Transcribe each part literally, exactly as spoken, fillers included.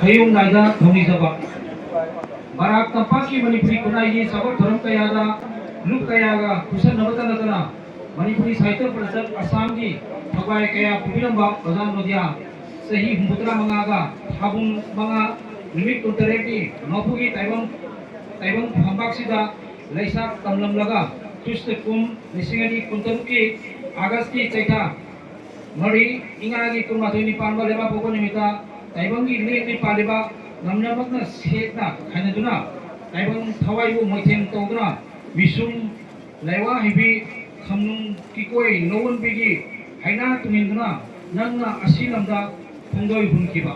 ꯍꯌꯨꯝ ꯅꯥꯏꯗ ꯊꯧꯅꯤꯖꯕ꯫ ꯕꯔꯥꯛ ꯇꯝꯄꯥꯛꯀꯤ ꯃꯅꯤꯄꯨꯔꯤ ꯈꯨꯟꯅꯥꯏꯒꯤ ꯆꯥꯎꯈꯠ ꯊꯧꯔꯝ ꯀꯌꯥꯗ ꯂꯨꯞ ꯀꯌꯥꯒ ꯈꯨꯠꯁꯝꯅꯕꯇ ꯅꯠꯇꯅ ꯃꯅꯤꯄꯨꯔꯤ ꯁꯥꯍꯤꯇ꯭ꯌ ꯄꯔꯤꯁꯠ ꯑꯁꯥꯝꯒꯤ ꯊꯧꯒꯥꯏ ꯀꯌꯥ ꯄꯨꯕꯤꯔꯝꯕ ꯑꯣꯖꯥ ꯅꯣꯗꯤꯌꯥ ꯆꯍꯤ ꯍꯨꯝꯐꯨꯇꯔꯥ ꯃꯉꯥꯒ ꯊꯥꯕꯨꯡ ꯃꯉꯥ ꯅꯨꯃꯤꯠ ꯀꯨꯟꯇꯔꯦꯠꯀꯤ ꯃꯄꯨꯒꯤ ꯇꯥꯏꯕꯪ, ꯇꯥꯏꯕꯪ ꯐꯝꯄꯥꯛꯁꯤꯗ ꯂꯩꯁꯥ ꯇꯝꯂꯝꯂꯒ ꯈ꯭ꯔꯤꯁꯇ ꯀꯨꯝ ꯂꯤꯁꯤꯡ ꯑꯅꯤ ꯀꯨꯟꯇꯔꯨꯛꯀꯤ ꯑꯥꯒꯁꯀꯤ ꯆꯩꯊꯥ ꯃꯔꯤ, ꯏꯉꯥꯒꯤ ꯀꯨꯟꯃꯥꯊꯣꯏꯅꯤ ꯄꯥꯟꯕ ꯂꯩꯕꯥꯛꯄꯣꯛꯄ ꯅꯨꯃꯤꯠꯇ ꯇꯥꯏꯕꯪꯒꯤ ꯂꯦꯡꯗꯤ ꯄꯥꯜꯂꯤꯕ ꯉꯝꯅꯃꯛꯅ ꯁꯦꯠꯅ ꯈꯥꯏꯅꯗꯨꯅ ꯇꯥꯏꯕꯪ ꯊꯋꯥꯏꯕꯨ ꯃꯣꯏꯊꯦꯝ ꯇꯧꯗꯨꯅ ꯃꯤꯁꯨꯝ ꯂꯥꯏꯋꯥ ꯍꯩꯕꯤ ꯈꯝꯅꯨꯡ ꯀꯤꯀꯣꯏ ꯂꯧꯋꯣꯟꯕꯤꯒꯤ ꯍꯩꯅꯥ ꯇꯨꯡꯏꯟꯗꯨꯅ ꯅꯪꯅ ꯑꯁꯤ ꯂꯝꯗ ꯈꯣꯡꯗꯣꯏ ꯍꯨꯟꯈꯤꯕ꯫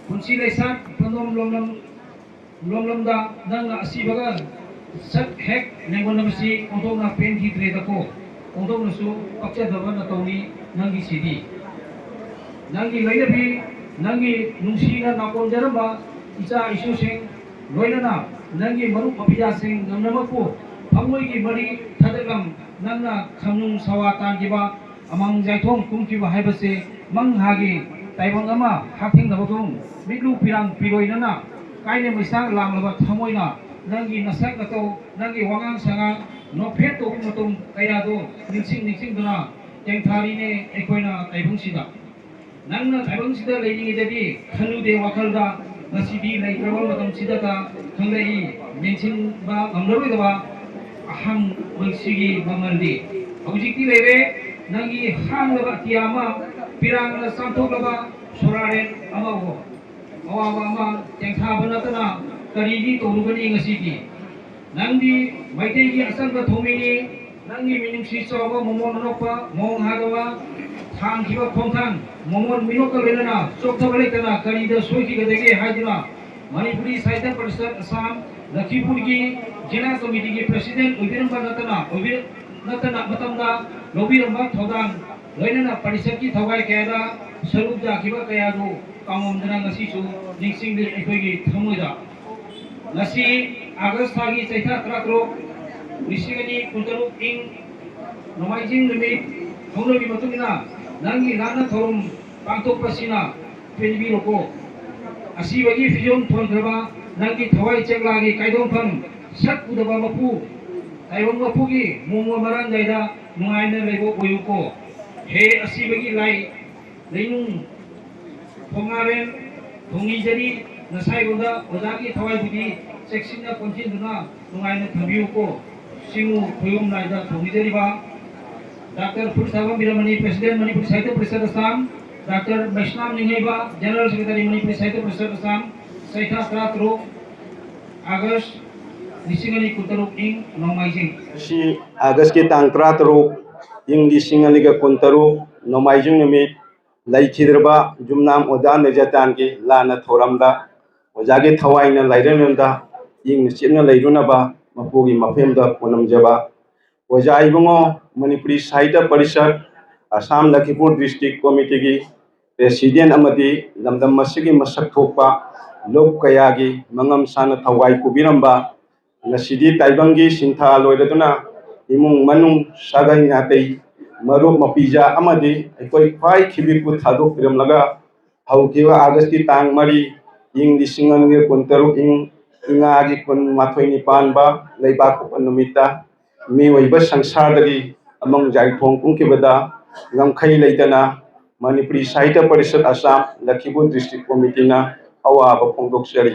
ꯄꯨꯟꯁꯤ ꯂꯩꯁꯥꯠ ꯄꯟꯗꯣꯝ ꯂꯣꯝꯂꯝ ꯂꯣꯝꯂꯝꯗ ꯅꯪꯅ ꯑꯁꯤꯕꯒ ꯁꯛ ꯍꯦꯛ ꯂꯦꯡꯒꯣꯟꯅꯕꯁꯤ ꯑꯣꯟꯊꯣꯛꯅ ꯄꯦꯟꯈꯤꯗ꯭ꯔꯦꯗꯀꯣ꯫ ꯑꯣꯟꯊꯣꯛꯅꯁꯨ ꯄꯛꯆꯗꯕ ꯅꯇꯧꯅꯤ ꯅꯪꯒꯤꯁꯤꯗꯤ꯫ ꯅꯪꯒꯤ ꯂꯣꯏꯅꯕꯤ, ꯅꯪꯒꯤ ꯅꯨꯡꯁꯤꯅ ꯅꯥꯀꯣꯟꯖꯔꯝꯕ ꯏꯆꯥ ꯏꯁꯨꯁꯤꯡ, ꯂꯣꯏꯅꯅ ꯅꯪꯒꯤ ꯃꯔꯨꯞ ꯃꯄꯤꯌꯥꯁꯤꯡ ꯉꯝꯅꯃꯛꯄꯨ ꯊꯃꯣꯏꯒꯤ ꯃꯔꯤ ꯊꯗꯠꯂꯝ ꯅꯪꯅ ꯈꯝꯅꯨꯡ ꯁꯋꯥ ꯇꯥꯟꯈꯤꯕ ꯑꯃꯥꯡ ꯌꯥꯏꯊꯣꯡ ꯀꯨꯝꯈꯤꯕ ꯍꯥꯏꯕꯁꯤ ꯃꯪꯍꯥꯒꯤ ꯇꯥꯏꯕꯪ ꯑꯃ ꯍꯛꯊꯦꯡꯅꯕꯒꯨꯝ ꯃꯤꯠꯂꯨ ꯄꯤꯔꯥꯡ ꯄꯤꯔꯣꯏꯅꯅ ꯀꯥꯏꯅ ꯃꯩꯁꯥꯡ ꯂꯥꯡꯂꯕ ꯊꯃꯣꯏꯅ ꯅꯪꯒꯤ ꯅꯁꯛ ꯅꯇꯧ, ꯅꯪꯒꯤ ꯋꯥꯉꯥꯡ ꯁꯉꯥꯡ, ꯅꯣꯛꯐꯦꯠ ꯇꯧꯕ ꯃꯇꯧ ꯀꯌꯥꯗꯣ ꯅꯤꯡꯁꯤꯡ ꯅꯤꯡꯁꯤꯡꯗꯨꯅ ꯇꯦꯡꯊꯥꯔꯤꯅꯦ ꯑꯩꯈꯣꯏꯅ ꯇꯥꯏꯕꯪꯁꯤꯗ꯫ ꯅꯪꯅ ꯇꯥꯏꯕꯪꯁꯤꯗ ꯂꯩꯔꯤꯉꯩꯗꯗꯤ ꯈꯜꯂꯨꯗꯦ ꯋꯥꯈꯜꯗ, ꯉꯁꯤꯗꯤ ꯂꯩꯇ꯭ꯔꯕ ꯃꯇꯝꯁꯤꯗꯇ ꯈꯪꯂꯛꯏ ꯃꯦꯟꯁꯤꯟꯕ ꯉꯝꯂꯔꯣꯏꯗꯕ ꯑꯍꯥꯡꯕꯁꯤꯒꯤ ꯃꯃꯜꯗꯤ꯫ ꯍꯧꯖꯤꯛꯇꯤ ꯂꯩꯔꯦ ꯅꯪꯒꯤ ꯍꯥꯡꯂꯕ ꯑꯇꯤꯌꯥ ꯑꯃ, ꯄꯤꯔꯥꯡꯅ ꯆꯥꯝꯊꯣꯛꯂꯕ ꯁꯣꯔꯥꯔꯦꯟ ꯑꯃꯕꯨ꯫ ꯑꯋꯥꯕ ꯑꯃ ꯇꯦꯡꯊꯥꯕ ꯅꯠꯇꯅ ꯀꯔꯤꯗꯤ ꯇꯧꯔꯨꯒꯅꯤ ꯉꯁꯤꯗꯤ? ꯅꯪꯗꯤ ꯃꯩꯇꯩꯒꯤ ꯑꯆꯪꯕ ꯊꯧꯃꯤꯅꯤ꯫ ꯅꯪꯒꯤ ꯃꯤꯅꯨꯡꯁꯤ ꯆꯥꯎꯕ ꯃꯃꯣꯟ ꯑꯅꯣꯛꯄ ꯃꯣꯡ ꯍꯥꯗꯕ ꯊꯥꯡꯈꯤꯕ ꯈꯣꯡꯊꯥꯡ ꯃꯃꯣꯟ ꯃꯤꯅꯣꯛꯀ ꯂꯣꯏꯅꯅ ꯆꯣꯛꯊꯕ ꯂꯩꯇꯅ ꯀꯔꯤꯗ ꯁꯣꯏꯈꯤꯒꯗꯒꯦ ꯍꯥꯏꯗꯨꯅ ꯃꯅꯤꯄꯨꯔꯤ ꯁꯥꯍꯤꯇ꯭ꯌ ꯄꯔꯤꯁꯠ ꯑꯁꯥꯝ ꯂꯈꯤꯄꯨꯔꯒꯤ ꯖꯤꯂꯥ ꯀꯃꯤꯇꯤꯒꯤ ꯄ꯭ꯔꯁꯤꯗꯦꯟ ꯑꯣꯏꯕꯤꯔꯝꯕ ꯅꯠꯇꯅ ꯑꯣꯏꯕꯤ-, ꯅꯠꯇꯅ ꯃꯇꯝꯗ ꯂꯧꯕꯤꯔꯝꯕ ꯊꯧꯗꯥꯡ ꯂꯣꯏꯅꯅ ꯄꯔꯤꯁꯠꯀꯤ ꯊꯧꯒꯥꯏ ꯀꯌꯥꯗ ꯁꯔꯨꯛ ꯌꯥꯈꯤꯕ ꯀꯌꯥꯗꯨ ꯀꯥꯎꯉꯝꯗꯅ ꯉꯁꯤꯁꯨ ꯅꯤꯡꯁꯤꯡꯂꯤ ꯑꯩꯈꯣꯏꯒꯤ ꯊꯃꯣꯏꯗ꯫ ꯉꯁꯤ ꯑꯥꯒꯁ ꯊꯥꯒꯤ ꯆꯩꯊꯥ ꯇꯔꯥꯇꯔꯨꯛ, ꯂꯤꯁꯤꯡ ꯑꯅꯤ ꯀꯨꯟꯇꯔꯨꯛ ꯏꯪ ꯅꯣꯡꯃꯥꯏꯖꯤꯡ ꯅꯨꯃꯤꯠ ꯍꯧꯅꯕꯤ ꯃꯇꯨꯡ ꯏꯟꯅ ꯅꯪꯒꯤ ꯂꯥꯟꯅ ꯊꯧꯔꯝ ꯄꯥꯡꯊꯣꯛꯄꯁꯤꯅ ꯄꯦꯟꯕꯤꯔꯣꯀꯣ꯫ ꯑꯁꯤꯕꯒꯤ ꯐꯤꯖꯣꯜ ꯊꯣꯟꯈ꯭ꯔꯕ ꯅꯪꯒꯤ ꯊꯋꯥꯏ ꯆꯦꯛꯂꯥꯒꯤ ꯀꯥꯏꯗꯣꯡꯐꯝ ꯁꯛ ꯎꯗꯕ ꯃꯄꯨ ꯇꯥꯏꯕꯪ ꯃꯄꯨꯒꯤ ꯃꯣꯡꯃ ꯃꯔꯥꯡꯗꯥꯏꯗ ꯅꯨꯡꯉꯥꯏꯅ ꯂꯩꯕ ꯑꯣꯏꯌꯨꯀꯣ꯫ ꯍꯦ ꯑꯁꯤꯕꯒꯤ ꯂꯥꯏ ꯂꯩꯅꯨꯡ ꯈꯣꯡꯉꯥꯔꯦꯟ ꯊꯣꯡꯅꯤꯖꯔꯤ꯫ ꯉꯁꯥꯏꯔꯣꯝꯗ ꯑꯣꯖꯥꯒꯤ ꯊꯋꯥꯏꯕꯨꯗꯤ ꯆꯦꯛꯁꯤꯟꯅ ꯀꯣꯟꯁꯤꯟꯗꯨꯅ ꯅꯨꯡꯉꯥꯏꯅ ꯊꯝꯕꯤꯌꯨꯀꯣ꯫ ꯁꯤꯡꯉꯨ ꯈꯣꯏꯕꯨꯝ ꯂꯥꯏꯗ ꯊꯣꯡꯅꯤꯖꯔꯤꯕ ꯗꯥꯛꯇꯔ ꯐꯨꯔꯤꯊꯥꯕꯝ ꯕꯤꯔꯃꯅꯤ, President Manipuri Sahitya Parishad Assam, doctor Meisnam Ningheiba, General Secretary Manipuri Sahitya Parishad Assam, ꯆꯩꯊꯥ ꯇꯔꯥꯇꯔꯨꯛ, ꯑꯥꯒꯁ ꯂꯤꯁꯤꯡ ꯑꯅꯤ ꯀꯨꯟꯇꯔꯨꯛ, ꯏꯪ ꯅꯣꯡꯃꯥꯏꯖꯤꯡ꯫ ꯉꯁꯤ ꯑꯥꯒꯁꯀꯤ ꯇꯥꯡ ꯇꯔꯥꯇꯔꯨꯛ, ꯏꯪ ꯂꯤꯁꯤꯡ ꯑꯅꯤꯒ ꯀꯨꯟꯇꯔꯨꯛ, ꯅꯣꯡꯃꯥꯏꯖꯤꯡ ꯅꯨꯃꯤꯠ, ꯂꯩꯈꯤꯗ꯭ꯔꯕ ꯌꯨꯝꯅꯥꯝ ꯑꯣꯖꯥ ꯃꯦꯖꯥꯇꯥꯟꯒꯤ ꯂꯥꯟꯅ ꯊꯧꯔꯝꯗ ꯑꯣꯖꯥꯒꯤ ꯊꯋꯥꯏꯅ ꯂꯥꯏꯔꯦꯝꯂꯣꯟꯗ ꯏꯪꯅ ꯆꯤꯛꯅ ꯂꯩꯔꯨꯅꯕ ꯃꯄꯨꯒꯤ ꯃꯐꯦꯝꯗ ꯄꯣꯟꯅꯝꯖꯕ꯫ ꯑꯣꯖꯥ ꯏꯕꯨꯡꯉꯣ, ꯃꯅꯤꯄꯨꯔꯤ ꯁꯥꯍꯤꯇ꯭ꯌ ꯄꯔꯤꯁꯠ, ꯑꯁꯥꯝ ꯂꯈꯤꯄꯨꯔ ꯗꯤꯁꯇ꯭ꯔꯤꯛ ꯀꯣꯃꯤꯇꯤꯒꯤ ꯄ꯭ꯔꯦꯁꯤꯗꯦꯟ ꯑꯃꯗꯤ ꯂꯝꯗꯝ ꯑꯁꯤꯒꯤ ꯃꯁꯛ ꯊꯣꯛꯄ ꯂꯨꯞ ꯀꯌꯥꯒꯤ ꯃꯉꯝ ꯁꯥꯅ ꯊꯧꯒꯥꯏ ꯄꯨꯕꯤꯔꯝꯕ, ꯉꯁꯤꯗꯤ ꯇꯥꯏꯕꯪꯒꯤ ꯁꯤꯟꯊꯥ ꯂꯣꯏꯔꯗꯨꯅ ꯏꯃꯨꯡ ꯃꯅꯨꯡ, ꯁꯥꯒꯩ ꯅꯥꯇꯩ, ꯃꯔꯨꯞ ꯃꯄꯤꯖꯥ ꯑꯃꯗꯤ ꯑꯩꯈꯣꯏ ꯈ꯭ꯋꯥꯏ ꯈꯤꯕꯤꯛꯄꯨ ꯊꯥꯗꯣꯛꯄꯤꯔꯝꯂꯒ ꯍꯧꯈꯤꯕ ꯑꯥꯒꯁꯀꯤ ꯇꯥꯡ ꯃꯔꯤ, ꯏꯪ ꯂꯤꯁꯤꯡ ꯑꯅꯤꯒ ꯀꯨꯟꯇꯔꯨꯛ, ꯏꯪ ꯏꯉꯥꯒꯤ ꯀꯨꯟꯃꯥꯊꯣꯏꯅꯤ ꯄꯥꯟꯕ ꯂꯩꯕꯥꯛꯄꯣꯛꯄ ꯅꯨꯃꯤꯠꯇ ꯃꯤꯑꯣꯏꯕ ꯁꯪꯁꯥꯔꯗꯒꯤ ꯑꯃꯪ ꯌꯥꯏꯐꯣꯡ ꯀꯨꯝꯈꯤꯕꯗ ꯉꯝꯈꯩ ꯂꯩꯇꯅ ꯃꯅꯤꯄꯨꯔꯤ ꯁꯥꯍꯤꯇ꯭ꯌ ꯄꯔꯤꯁꯠ ꯑꯁꯥꯝ ꯂꯈꯤꯄꯨꯔ ꯗꯤꯁꯇ꯭ꯔꯤꯛ ꯀꯣꯃꯤꯇꯤꯅ ꯑꯋꯥꯕ ꯐꯣꯡꯗꯣꯛꯆꯔꯤ꯫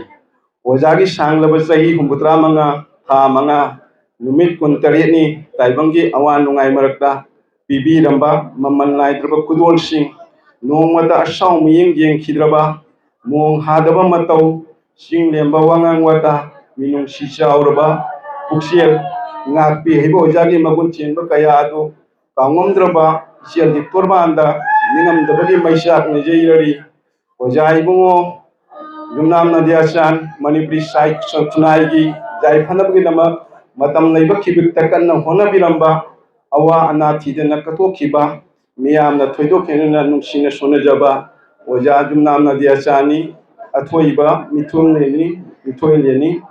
ꯑꯣꯖꯥꯒꯤ ꯁꯥꯡꯂꯕ ꯆꯍꯤ ꯍꯨꯝꯐꯨꯇꯔꯥ ꯃꯉꯥ, ꯊꯥ ꯃꯉꯥ, ꯅꯨꯃꯤꯠ ꯀꯨꯟꯇꯔꯦꯠꯅꯤ ꯇꯥꯏꯕꯪꯒꯤ ꯑꯋꯥ ꯅꯨꯡꯉꯥꯏ ꯃꯔꯛꯇ ꯄꯤꯕꯤꯔꯝꯕ ꯃꯃꯜ ꯅꯥꯏꯗ꯭ꯔꯕ ꯈꯨꯗꯣꯜꯁꯤꯡ, ꯅꯣꯡꯃꯇ ꯑꯁꯥꯎ ꯃꯤꯠꯌꯦꯡ ꯌꯦꯡꯈꯤꯗ꯭ꯔꯕ, ꯃꯣꯡ ꯍꯥꯗꯕ ꯃꯇꯧ, ꯆꯤꯡ ꯂꯦꯝꯕ ꯋꯥꯉꯥꯡ ꯋꯥꯇꯥ, ꯃꯤꯅꯨꯡꯁꯤ ꯆꯥꯎꯔꯕ ꯄꯨꯛꯆꯦꯜ, ꯉꯥꯛꯄꯤ ꯍꯩꯕ ꯑꯣꯖꯥꯒꯤ ꯃꯒꯨꯟ ꯆꯦꯟꯕ ꯀꯌꯥ ꯑꯗꯨ ꯀꯥꯎꯉꯝꯗ꯭ꯔꯕ ꯏꯆꯦꯜꯒꯤ ꯇꯣꯔꯕꯥꯟꯗ ꯅꯤꯡꯉꯝꯗꯕꯒꯤ ꯃꯩꯆꯥꯛ ꯂꯩꯖꯩꯔꯔꯤ꯫ ꯑꯣꯖꯥ ꯏꯕꯨꯡꯉꯣ, ꯌꯨꯝꯅꯥꯝ ꯅꯗꯤꯌꯥꯆꯥꯟ, ꯃꯅꯤꯄꯨꯔꯤ ꯁꯥꯍꯤꯇ꯭ꯌ ꯈꯨꯟꯅꯥꯏꯒꯤ ꯌꯥꯏꯐꯅꯕꯒꯤꯗꯃꯛ ꯃꯇꯝ ꯂꯩꯕ ꯈꯤꯕꯤꯛꯇ ꯀꯟꯅ ꯍꯣꯠꯅꯕꯤꯔꯝꯕ, ꯑꯋꯥ ꯑꯅꯥ ꯊꯤꯗꯅ ꯀꯠꯊꯣꯛꯈꯤꯕ, ꯃꯤꯌꯥꯝꯅ ꯊꯣꯏꯗꯣꯛ ꯍꯦꯟꯗꯨꯅ ꯅꯨꯡꯁꯤꯅ ꯁꯣꯟꯅꯖꯕ ꯑꯣꯖꯥ ꯌꯨꯝꯅꯥꯝ ꯅꯗꯤꯌꯥꯆꯥꯟꯅꯤ꯫ ꯑꯊꯣꯏꯕ ꯃꯤꯊꯨꯡꯂꯦꯟꯅꯤ, ꯃꯤꯊꯣꯏꯂꯦꯟꯅꯤ꯫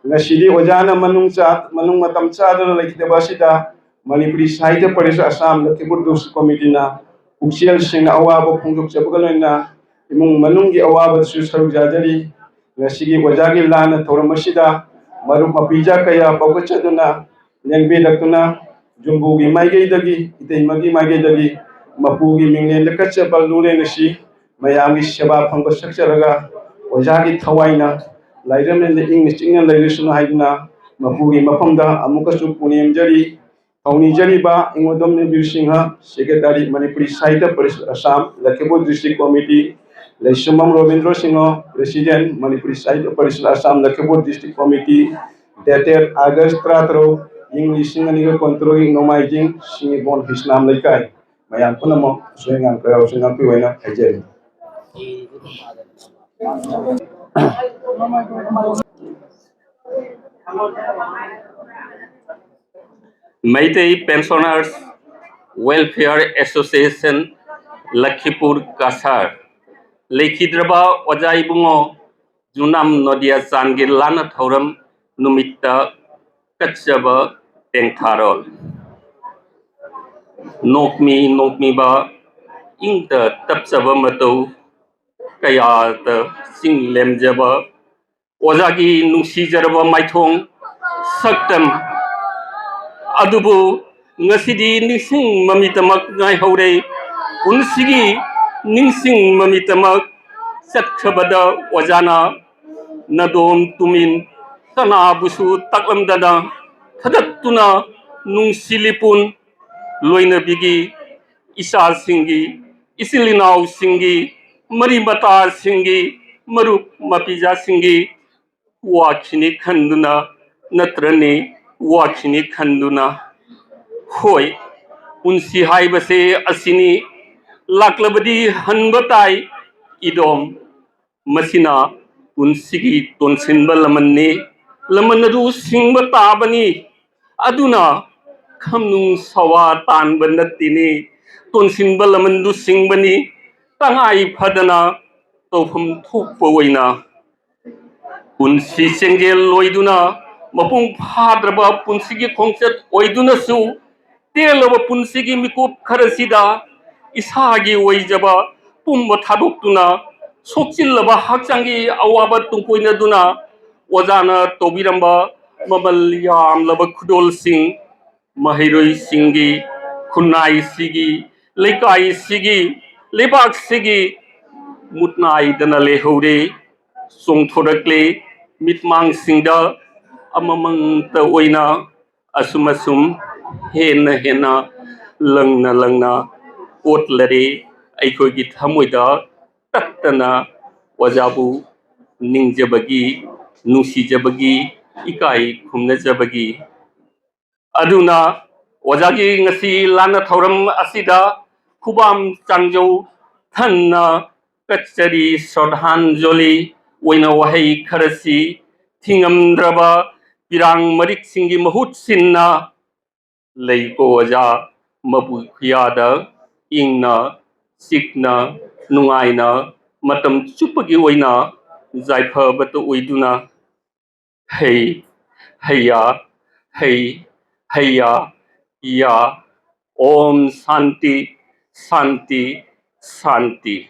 ꯉꯁꯤꯗꯤ ꯑꯣꯖꯥꯅ ꯃꯅꯨꯡ ꯆꯥ-, ꯃꯅꯨꯡ ꯃꯇꯝ ꯆꯥꯗꯅ ꯂꯩꯈꯤꯗꯕ ꯑꯁꯤꯗ ꯃꯅꯤꯄꯨꯔꯤ ꯁꯥꯍꯤꯇ꯭ꯌ ꯄꯔꯤꯁꯠ ꯑꯁꯥꯝ ꯂꯈꯤꯄꯨꯔ ꯗꯤꯁꯇ꯭ꯔꯤꯛ ꯀꯣꯃꯤꯇꯤꯅ ꯄꯨꯛꯆꯦꯜ ꯁꯦꯡꯅ ꯑꯋꯥꯕ ꯐꯣꯡꯗꯣꯛꯆꯕꯒ ꯂꯣꯏꯅꯅ ꯏꯃꯨꯡ ꯃꯅꯨꯡꯒꯤ ꯑꯋꯥꯕꯗꯁꯨ ꯁꯔꯨꯛ ꯌꯥꯖꯔꯤ꯫ ꯉꯁꯤꯒꯤ ꯑꯣꯖꯥꯒꯤ ꯂꯥꯟꯅ ꯊꯧꯔꯝ ꯑꯁꯤꯗ ꯃꯔꯨꯞ ꯃꯄꯤꯖꯥ ꯀꯌꯥ ꯄꯧꯒꯠꯆꯗꯨꯅ ꯂꯦꯡꯕꯤꯔꯛꯇꯨꯅ ꯌꯨꯝꯕꯨꯒꯤ ꯃꯥꯏꯀꯩꯗꯒꯤ, ꯏꯇꯩꯃꯒꯤ ꯃꯥꯏꯀꯩꯗꯒꯤ ꯃꯄꯨꯒꯤ ꯃꯤꯡꯂꯦꯟꯗ ꯀꯠꯆꯕ ꯂꯨꯔꯦꯟ ꯑꯁꯤ ꯃꯌꯥꯝꯒꯤ ꯁꯦꯕꯥ ꯐꯪꯕ ꯁꯛꯆꯔꯒ ꯑꯣꯖꯥꯒꯤ ꯊꯋꯥꯏꯅ ꯂꯥꯏꯔꯝꯂꯦꯟꯗ ꯏꯪꯅ ꯆꯤꯛꯅ ꯂꯩꯔꯁꯅꯨ ꯍꯥꯏꯗꯨꯅ ꯃꯄꯨꯒꯤ ꯃꯐꯝꯗ ꯑꯃꯨꯛꯀꯁꯨ ꯄꯨꯅꯦꯝꯖꯔꯤ꯫ ꯊꯧꯅꯤꯖꯔꯤꯕ ꯏꯉꯣꯗꯝ ꯅꯤꯕꯤꯔ Singh, Secretary, Manipuri Sahitya Parishad Assam, Lakhipur District Committee, ꯂꯩꯁꯨꯃꯝ Robindro Singh, President, Manipuri Sahitya Parishad Assam, Lakhipur District Committee, dated August ꯇꯔꯥꯇꯔꯨꯛ, ꯏꯪ ꯂꯤꯁꯤꯡ ꯑꯅꯤꯒ ꯀꯨꯟꯇꯔꯨꯛꯀꯤ ꯅꯣꯡꯃꯥꯏꯖꯤꯡ, ꯁꯤꯡꯉꯤꯕꯣꯟ ꯍꯤꯁꯅꯥꯝ ꯂꯩꯀꯥꯏ꯫ ꯃꯌꯥꯝ ꯄꯨꯝꯅꯃꯛ ꯑꯁꯣꯏ ꯑꯉꯥꯝ ꯀꯌꯥ ꯌꯥꯎꯁꯤ ꯉꯥꯛꯄꯤꯌꯨ ꯍꯥꯏꯅ ꯍꯥꯏꯖꯔꯤ꯫ Meitei Pensioners Welfare Association, Lakhipur, Cachar꯫ ꯂꯩꯈꯤꯗ꯭ꯔꯕ ꯑꯣꯖꯥ ꯏꯕꯨꯡꯉꯣ ꯖꯨꯅꯥꯝ ꯅꯣꯗꯤꯌꯥ ꯆꯥꯟꯒꯤ ꯂꯥꯟꯅ ꯊꯧꯔꯝ ꯅꯨꯃꯤꯠꯇ ꯀꯠꯆꯕ ꯇꯦꯡꯊꯥꯔꯣꯜ꯫ ꯅꯣꯛꯃꯤ ꯅꯣꯛꯃꯤꯕ ꯏꯪꯗ ꯇꯞꯆꯕ ꯃꯇꯧ, ꯀꯌꯥꯗ ꯆꯤꯡ ꯂꯦꯝꯖꯕ ꯑꯣꯖꯥꯒꯤ ꯅꯨꯡꯁꯤꯖꯔꯕ ꯃꯥꯏꯊꯣꯡ ꯁꯛꯇꯝ ꯑꯗꯨꯕꯨ ꯉꯁꯤꯗꯤ ꯅꯤꯡꯁꯤꯡ ꯃꯃꯤꯠꯇꯃꯛ ꯉꯥꯏꯍꯧꯔꯦ꯫ ꯄꯨꯟꯁꯤꯒꯤ ꯅꯤꯡꯁꯤꯡ ꯃꯃꯤꯠꯇꯃꯛ ꯆꯠꯈ꯭ꯔꯕꯗ ꯑꯣꯖꯥꯅ ꯅꯗꯣꯝ ꯇꯨꯃꯤꯟ ꯀꯅꯥꯕꯨꯁꯨ ꯇꯥꯛꯂꯝꯗꯅ ꯊꯥꯗꯠꯇꯨꯅ ꯅꯨꯡꯁꯤ ꯂꯤꯄꯨꯟ ꯂꯣꯏꯅꯕꯤꯒꯤ, ꯏꯆꯥꯁꯤꯡꯒꯤ, ꯏꯆꯤꯜ ꯏꯅꯥꯎꯁꯤꯡꯒꯤ, ꯃꯔꯤ ꯃꯇꯥꯁꯤꯡꯒꯤ, ꯃꯔꯨꯞ ꯃꯄꯤꯖꯥꯁꯤꯡꯒꯤ ꯋꯥꯈꯤꯅꯤ ꯈꯟꯗꯨꯅ ꯅꯠꯇ꯭ꯔꯅꯤ ꯋꯥꯈꯤꯅꯤ ꯈꯟꯗꯨꯅ꯫ ꯍꯣꯏ, ꯄꯨꯟꯁꯤ ꯍꯥꯏꯕꯁꯦ ꯑꯁꯤꯅꯤ, ꯂꯥꯛꯂꯕꯗꯤ ꯍꯟꯕ ꯇꯥꯏ ꯏꯗꯣꯝ꯫ ꯃꯁꯤꯅ ꯄꯨꯟꯁꯤꯒꯤ ꯇꯣꯟꯁꯤꯟꯕ ꯂꯃꯟꯅꯤ꯫ ꯂꯃꯟ ꯑꯗꯨ ꯁꯤꯡꯕ ꯇꯥꯕꯅꯤ꯫ ꯑꯗꯨꯅ ꯈꯝꯅꯨꯡ ꯁꯋꯥ ꯇꯥꯟꯕ ꯅꯠꯇꯦꯅꯦ꯫ ꯇꯣꯟꯁꯤꯟꯕ ꯂꯃꯟꯗꯨ ꯁꯤꯡꯕꯅꯤ꯫ ꯇꯉꯥꯏ ꯐꯗꯅ ꯇꯧꯐꯝ ꯊꯣꯛꯄ ꯑꯣꯏꯅ ꯄꯨꯟꯁꯤ ꯆꯦꯡꯖꯦꯜ ꯂꯣꯏꯗꯨꯅ ꯃꯄꯨꯡ ꯐꯥꯗ꯭ꯔꯕ ꯄꯨꯟꯁꯤꯒꯤ ꯈꯣꯡꯆꯠ ꯑꯣꯏꯗꯨꯅꯁꯨ ꯇꯦꯜꯂꯕ ꯄꯨꯟꯁꯤꯒꯤ ꯃꯤꯀꯨꯞ ꯈꯔꯁꯤꯗ ꯏꯁꯥꯒꯤ ꯑꯣꯏꯖꯕ ꯄꯨꯝꯕ ꯊꯥꯗꯣꯛꯇꯨꯅ, ꯁꯣꯛꯆꯤꯜꯂꯕ ꯍꯛꯆꯥꯡꯒꯤ ꯑꯋꯥꯕ ꯇꯨꯡꯀꯣꯏꯅꯗꯨꯅ, ꯑꯣꯖꯥꯅ ꯇꯧꯕꯤꯔꯝꯕ ꯃꯃꯜ ꯌꯥꯝꯂꯕ ꯈꯨꯗꯣꯜꯁꯤꯡ, ꯃꯍꯩꯔꯣꯏꯁꯤꯡꯒꯤ, ꯈꯨꯟꯅꯥꯏꯁꯤꯒꯤ, ꯂꯩꯀꯥꯏꯁꯤꯒꯤ, ꯂꯩꯕꯥꯛꯁꯤꯒꯤ ꯃꯨꯠ ꯅꯥꯏꯗꯅ ꯂꯩꯍꯧꯔꯦ, ꯆꯣꯡꯊꯣꯔꯛꯂꯦ꯫ ꯃꯤꯠꯃꯥꯡꯁꯤꯡꯗ ꯑꯃꯃꯝꯇ ꯑꯣꯏꯅ ꯑꯁꯨꯝ ꯑꯁꯨꯝ ꯍꯦꯟꯅ ꯍꯦꯟꯅ ꯂꯪꯅ ꯂꯪꯅ ꯑꯣꯠꯂꯔꯦ꯫ ꯑꯩꯈꯣꯏꯒꯤ ꯊꯃꯣꯏꯗ ꯇꯠꯇꯅ ꯑꯣꯖꯥꯕꯨ ꯅꯤꯡꯖꯕꯒꯤ, ꯅꯨꯡꯁꯤꯖꯕꯒꯤ, ꯏꯀꯥꯏ ꯈꯨꯝꯅꯖꯕꯒꯤ꯫ ꯑꯗꯨꯅ ꯑꯣꯖꯥꯒꯤ ꯉꯁꯤ ꯂꯥꯟꯅ ꯊꯧꯔꯝ ꯑꯁꯤꯗ ꯈꯨꯕꯥꯝ ꯆꯥꯡꯖꯧ ꯊꯟꯅ ꯀꯠꯆꯔꯤ, ꯁ꯭ꯔꯗꯙꯥꯟꯖꯂꯤ ꯑꯣꯏꯅ ꯋꯥꯍꯩ ꯈꯔꯁꯤ ꯊꯤꯉꯝꯗ꯭ꯔꯕ ꯄꯤꯔꯥꯡ ꯃꯔꯤꯛꯁꯤꯡꯒꯤ ꯃꯍꯨꯠ ꯁꯤꯟꯅ ꯂꯩꯀꯣ ꯑꯣꯖꯥ, ꯃꯕꯨꯛ ꯈꯨꯌꯥꯗ ꯏꯪꯅ ꯆꯤꯛꯅ ꯅꯨꯡꯉꯥꯏꯅ ꯃꯇꯝ ꯆꯨꯞꯄꯒꯤ ꯑꯣꯏꯅ ꯌꯥꯏꯐꯕꯇ ꯑꯣꯏꯗꯨꯅ ꯍꯩ, ꯍꯩꯌꯥ, ꯍꯩ, ꯍꯩꯌꯥ, ꯌꯥ꯫ Om Shanti, Shanti, Shanti.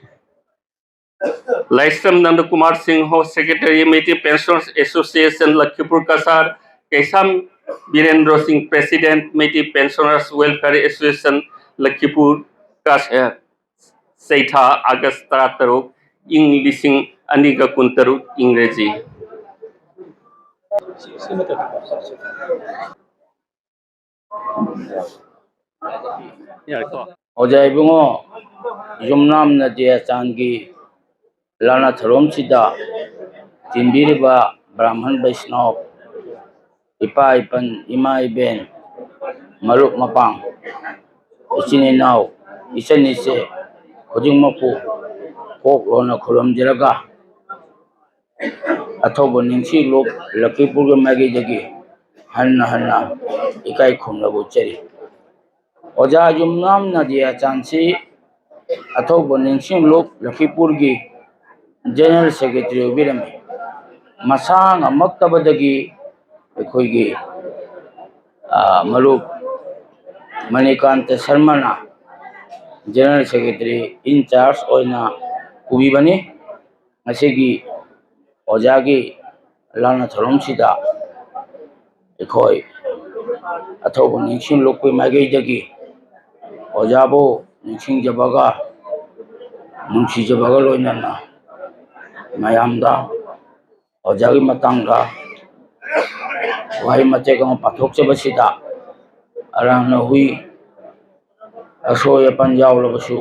Laisram Nanda Kumar Singh, Secretary, Meitei Pensioners Association, Lakhipur Cachar, Keisham Birendra Singh, President, Meitei Pensioners Welfare Association, Lakhipur Cachar, ꯆꯩꯊꯥ, ꯑꯥꯒꯁ ꯇꯔꯥꯇꯔꯨꯛ, ꯏꯪ ꯂꯤꯁꯤꯡ ꯑꯅꯤꯒ ꯀꯨꯟꯇꯔꯨꯛ, ꯏꯪꯔꯦꯖꯤ꯫ ꯌꯥꯔꯦꯀꯣ? ꯑꯣꯖꯥ ꯏꯕꯨꯡꯉꯣ, ꯌꯨꯝꯅꯥꯝ ꯅꯗꯤꯌꯥꯆꯥꯟꯒꯤ ꯂꯥꯟꯅ ꯊꯧꯔꯝꯁꯤꯗ ꯇꯤꯟꯕꯤꯔꯤꯕ ꯕ꯭ꯔꯥꯍꯃꯟ ꯕꯩꯁꯅꯣꯞ, ꯏꯄꯥ ꯏꯄꯟ, ꯏꯃꯥ ꯏꯕꯦꯟ, ꯃꯔꯨꯞ ꯃꯄꯥꯡ, ꯏꯆꯤꯟ ꯏꯅꯥꯎ, ꯏꯆꯟ ꯏꯆꯦ ꯈꯨꯗꯤꯡꯃꯛꯄꯨ ꯀꯣꯛ ꯂꯣꯟꯅ ꯈꯨꯔꯨꯝꯖꯔꯒ, ꯑꯊꯧꯕ ꯅꯤꯡꯁꯤꯡꯂꯨꯞ ꯂꯛꯈꯤꯄꯨꯔꯒꯤ ꯃꯥꯏꯀꯩꯗꯒꯤ ꯍꯟꯅ ꯍꯟꯅ ꯏꯀꯥꯏ ꯈꯨꯝꯅꯕ ꯎꯠꯆꯔꯤ꯫ ꯑꯣꯖꯥ ꯌꯨꯝꯅꯥꯝ ꯅꯗꯤꯌꯥꯆꯥꯟꯁꯤ ꯑꯊꯧꯕ ꯅꯤꯡꯁꯤꯡꯂꯨꯞ ꯂꯛꯈꯤꯄꯨꯔꯒꯤ ꯖꯦꯅꯔꯦꯜ ꯁꯦꯀ꯭ꯔꯦꯇꯔꯤ ꯑꯣꯏꯕꯤꯔꯝꯃꯤ꯫ ꯃꯁꯥ ꯉꯝꯃꯛꯇꯕꯗꯒꯤ ꯑꯩꯈꯣꯏꯒꯤ, ꯑ, ꯃꯔꯨꯞ Manikanta ꯁꯔꯃꯅ General Secretary in charge ꯑꯣꯏꯅ ꯄꯨꯕꯤꯕꯅꯤ꯫ ꯉꯁꯤꯒꯤ ꯑꯣꯖꯥꯒꯤ ꯂꯥꯟꯅ ꯊꯧꯔꯝꯁꯤꯗ ꯑꯩꯈꯣꯏ ꯑꯊꯧꯕ ꯅꯤꯡꯁꯤꯡ ꯂꯨꯞꯀꯤ ꯃꯥꯏꯀꯩꯗꯒꯤ ꯑꯣꯖꯥꯕꯨ ꯅꯤꯡꯁꯤꯡꯖꯕꯒ ꯅꯨꯡꯁꯤꯖꯕꯒ ꯂꯣꯏꯅꯅ ꯃꯌꯥꯝꯗ ꯑꯣꯖꯥꯒꯤ ꯃꯇꯥꯡꯗ ꯋꯥꯍꯩ ꯃꯇꯦꯛ ꯑꯃ ꯄꯥꯊꯣꯛꯆꯕꯁꯤꯗ ꯑꯔꯥꯡꯅ ꯍꯨꯏ ꯑꯁꯣꯏ ꯑꯄꯟ ꯌꯥꯎꯂꯕꯁꯨ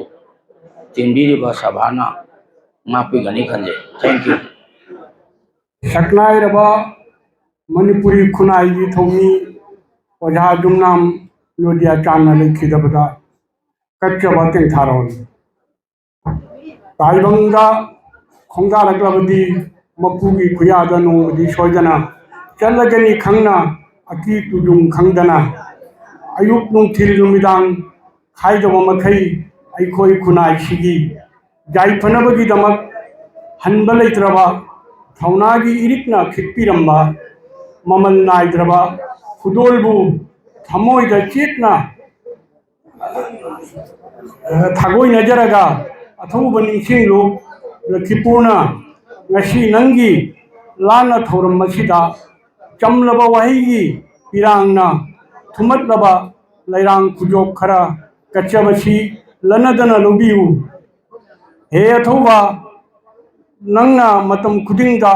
ꯆꯦꯟꯕꯤꯔꯤꯕ ꯁꯚꯥꯅ ꯉꯥꯛꯄꯤꯒꯅꯤ ꯈꯟꯖꯩ꯫ Thank you꯫ ꯁꯛꯅꯥꯏꯔꯕ ꯃꯅꯤꯄꯨꯔꯤ ꯈꯨꯟꯅꯥꯏꯒꯤ ꯊꯧꯃꯤ ꯑꯣꯖꯥ ꯌꯨꯝꯅꯥꯝ ꯅꯣꯗꯤꯌꯥꯆꯥꯟꯅ ꯂꯩꯈꯤꯗꯕꯗ ꯀꯠꯆꯕ ꯇꯦꯡꯊꯥꯔꯣꯟ꯫ ꯇꯥꯏꯕꯪꯗ ꯈꯣꯡꯗꯥꯔꯛꯂꯕꯗꯤ ꯃꯄꯨꯒꯤ ꯈꯨꯌꯥꯗ ꯅꯣꯡꯃꯗꯤ ꯁꯣꯏꯗꯅ ꯆꯠꯂꯒꯅꯤ ꯈꯪꯅ, ꯑꯀꯤ ꯇꯨꯖꯨꯡ ꯈꯪꯗꯅ ꯑꯌꯨꯛ ꯅꯨꯡꯊꯤꯜ ꯅꯨꯃꯤꯗꯥꯡ ꯈꯥꯏꯗꯕ ꯃꯈꯩ ꯑꯩꯈꯣꯏ ꯈꯨꯟꯅꯥꯏꯁꯤꯒꯤ ꯌꯥꯏꯐꯅꯕꯒꯤꯗꯃꯛ ꯍꯟꯕ ꯂꯩꯇ꯭ꯔꯕ ꯊꯧꯅꯥꯒꯤ ꯏꯔꯤꯛꯅ ꯈꯤꯛꯄꯤꯔꯝꯕ ꯃꯃꯜ ꯅꯥꯏꯗ꯭ꯔꯕ ꯈꯨꯗꯣꯜꯕꯨ ꯊꯃꯣꯏꯗ ꯆꯦꯠꯅ ꯊꯥꯒꯣꯏꯅꯖꯔꯒ ꯑꯊꯧꯕ ꯅꯤꯡꯁꯤꯡꯂꯨ ꯂꯛꯈꯤꯄꯨꯔꯅ ꯉꯁꯤ ꯅꯪꯒꯤ ꯂꯥꯟꯅ ꯊꯧꯔꯝ ꯑꯁꯤꯗ ꯆꯝꯂꯕ ꯋꯥꯍꯩꯒꯤ ꯄꯤꯔꯥꯡꯅ ꯊꯨꯝꯃꯠꯂꯕ ꯂꯩꯔꯥꯡ ꯈꯨꯖꯣꯞ ꯈꯔ ꯀꯠꯆꯕꯁꯤ ꯂꯟꯅꯗꯅ ꯂꯧꯕꯤꯌꯨ꯫ ꯍꯦ ꯑꯊꯧꯕ, ꯅꯪꯅ ꯃꯇꯝ ꯈꯨꯗꯤꯡꯗ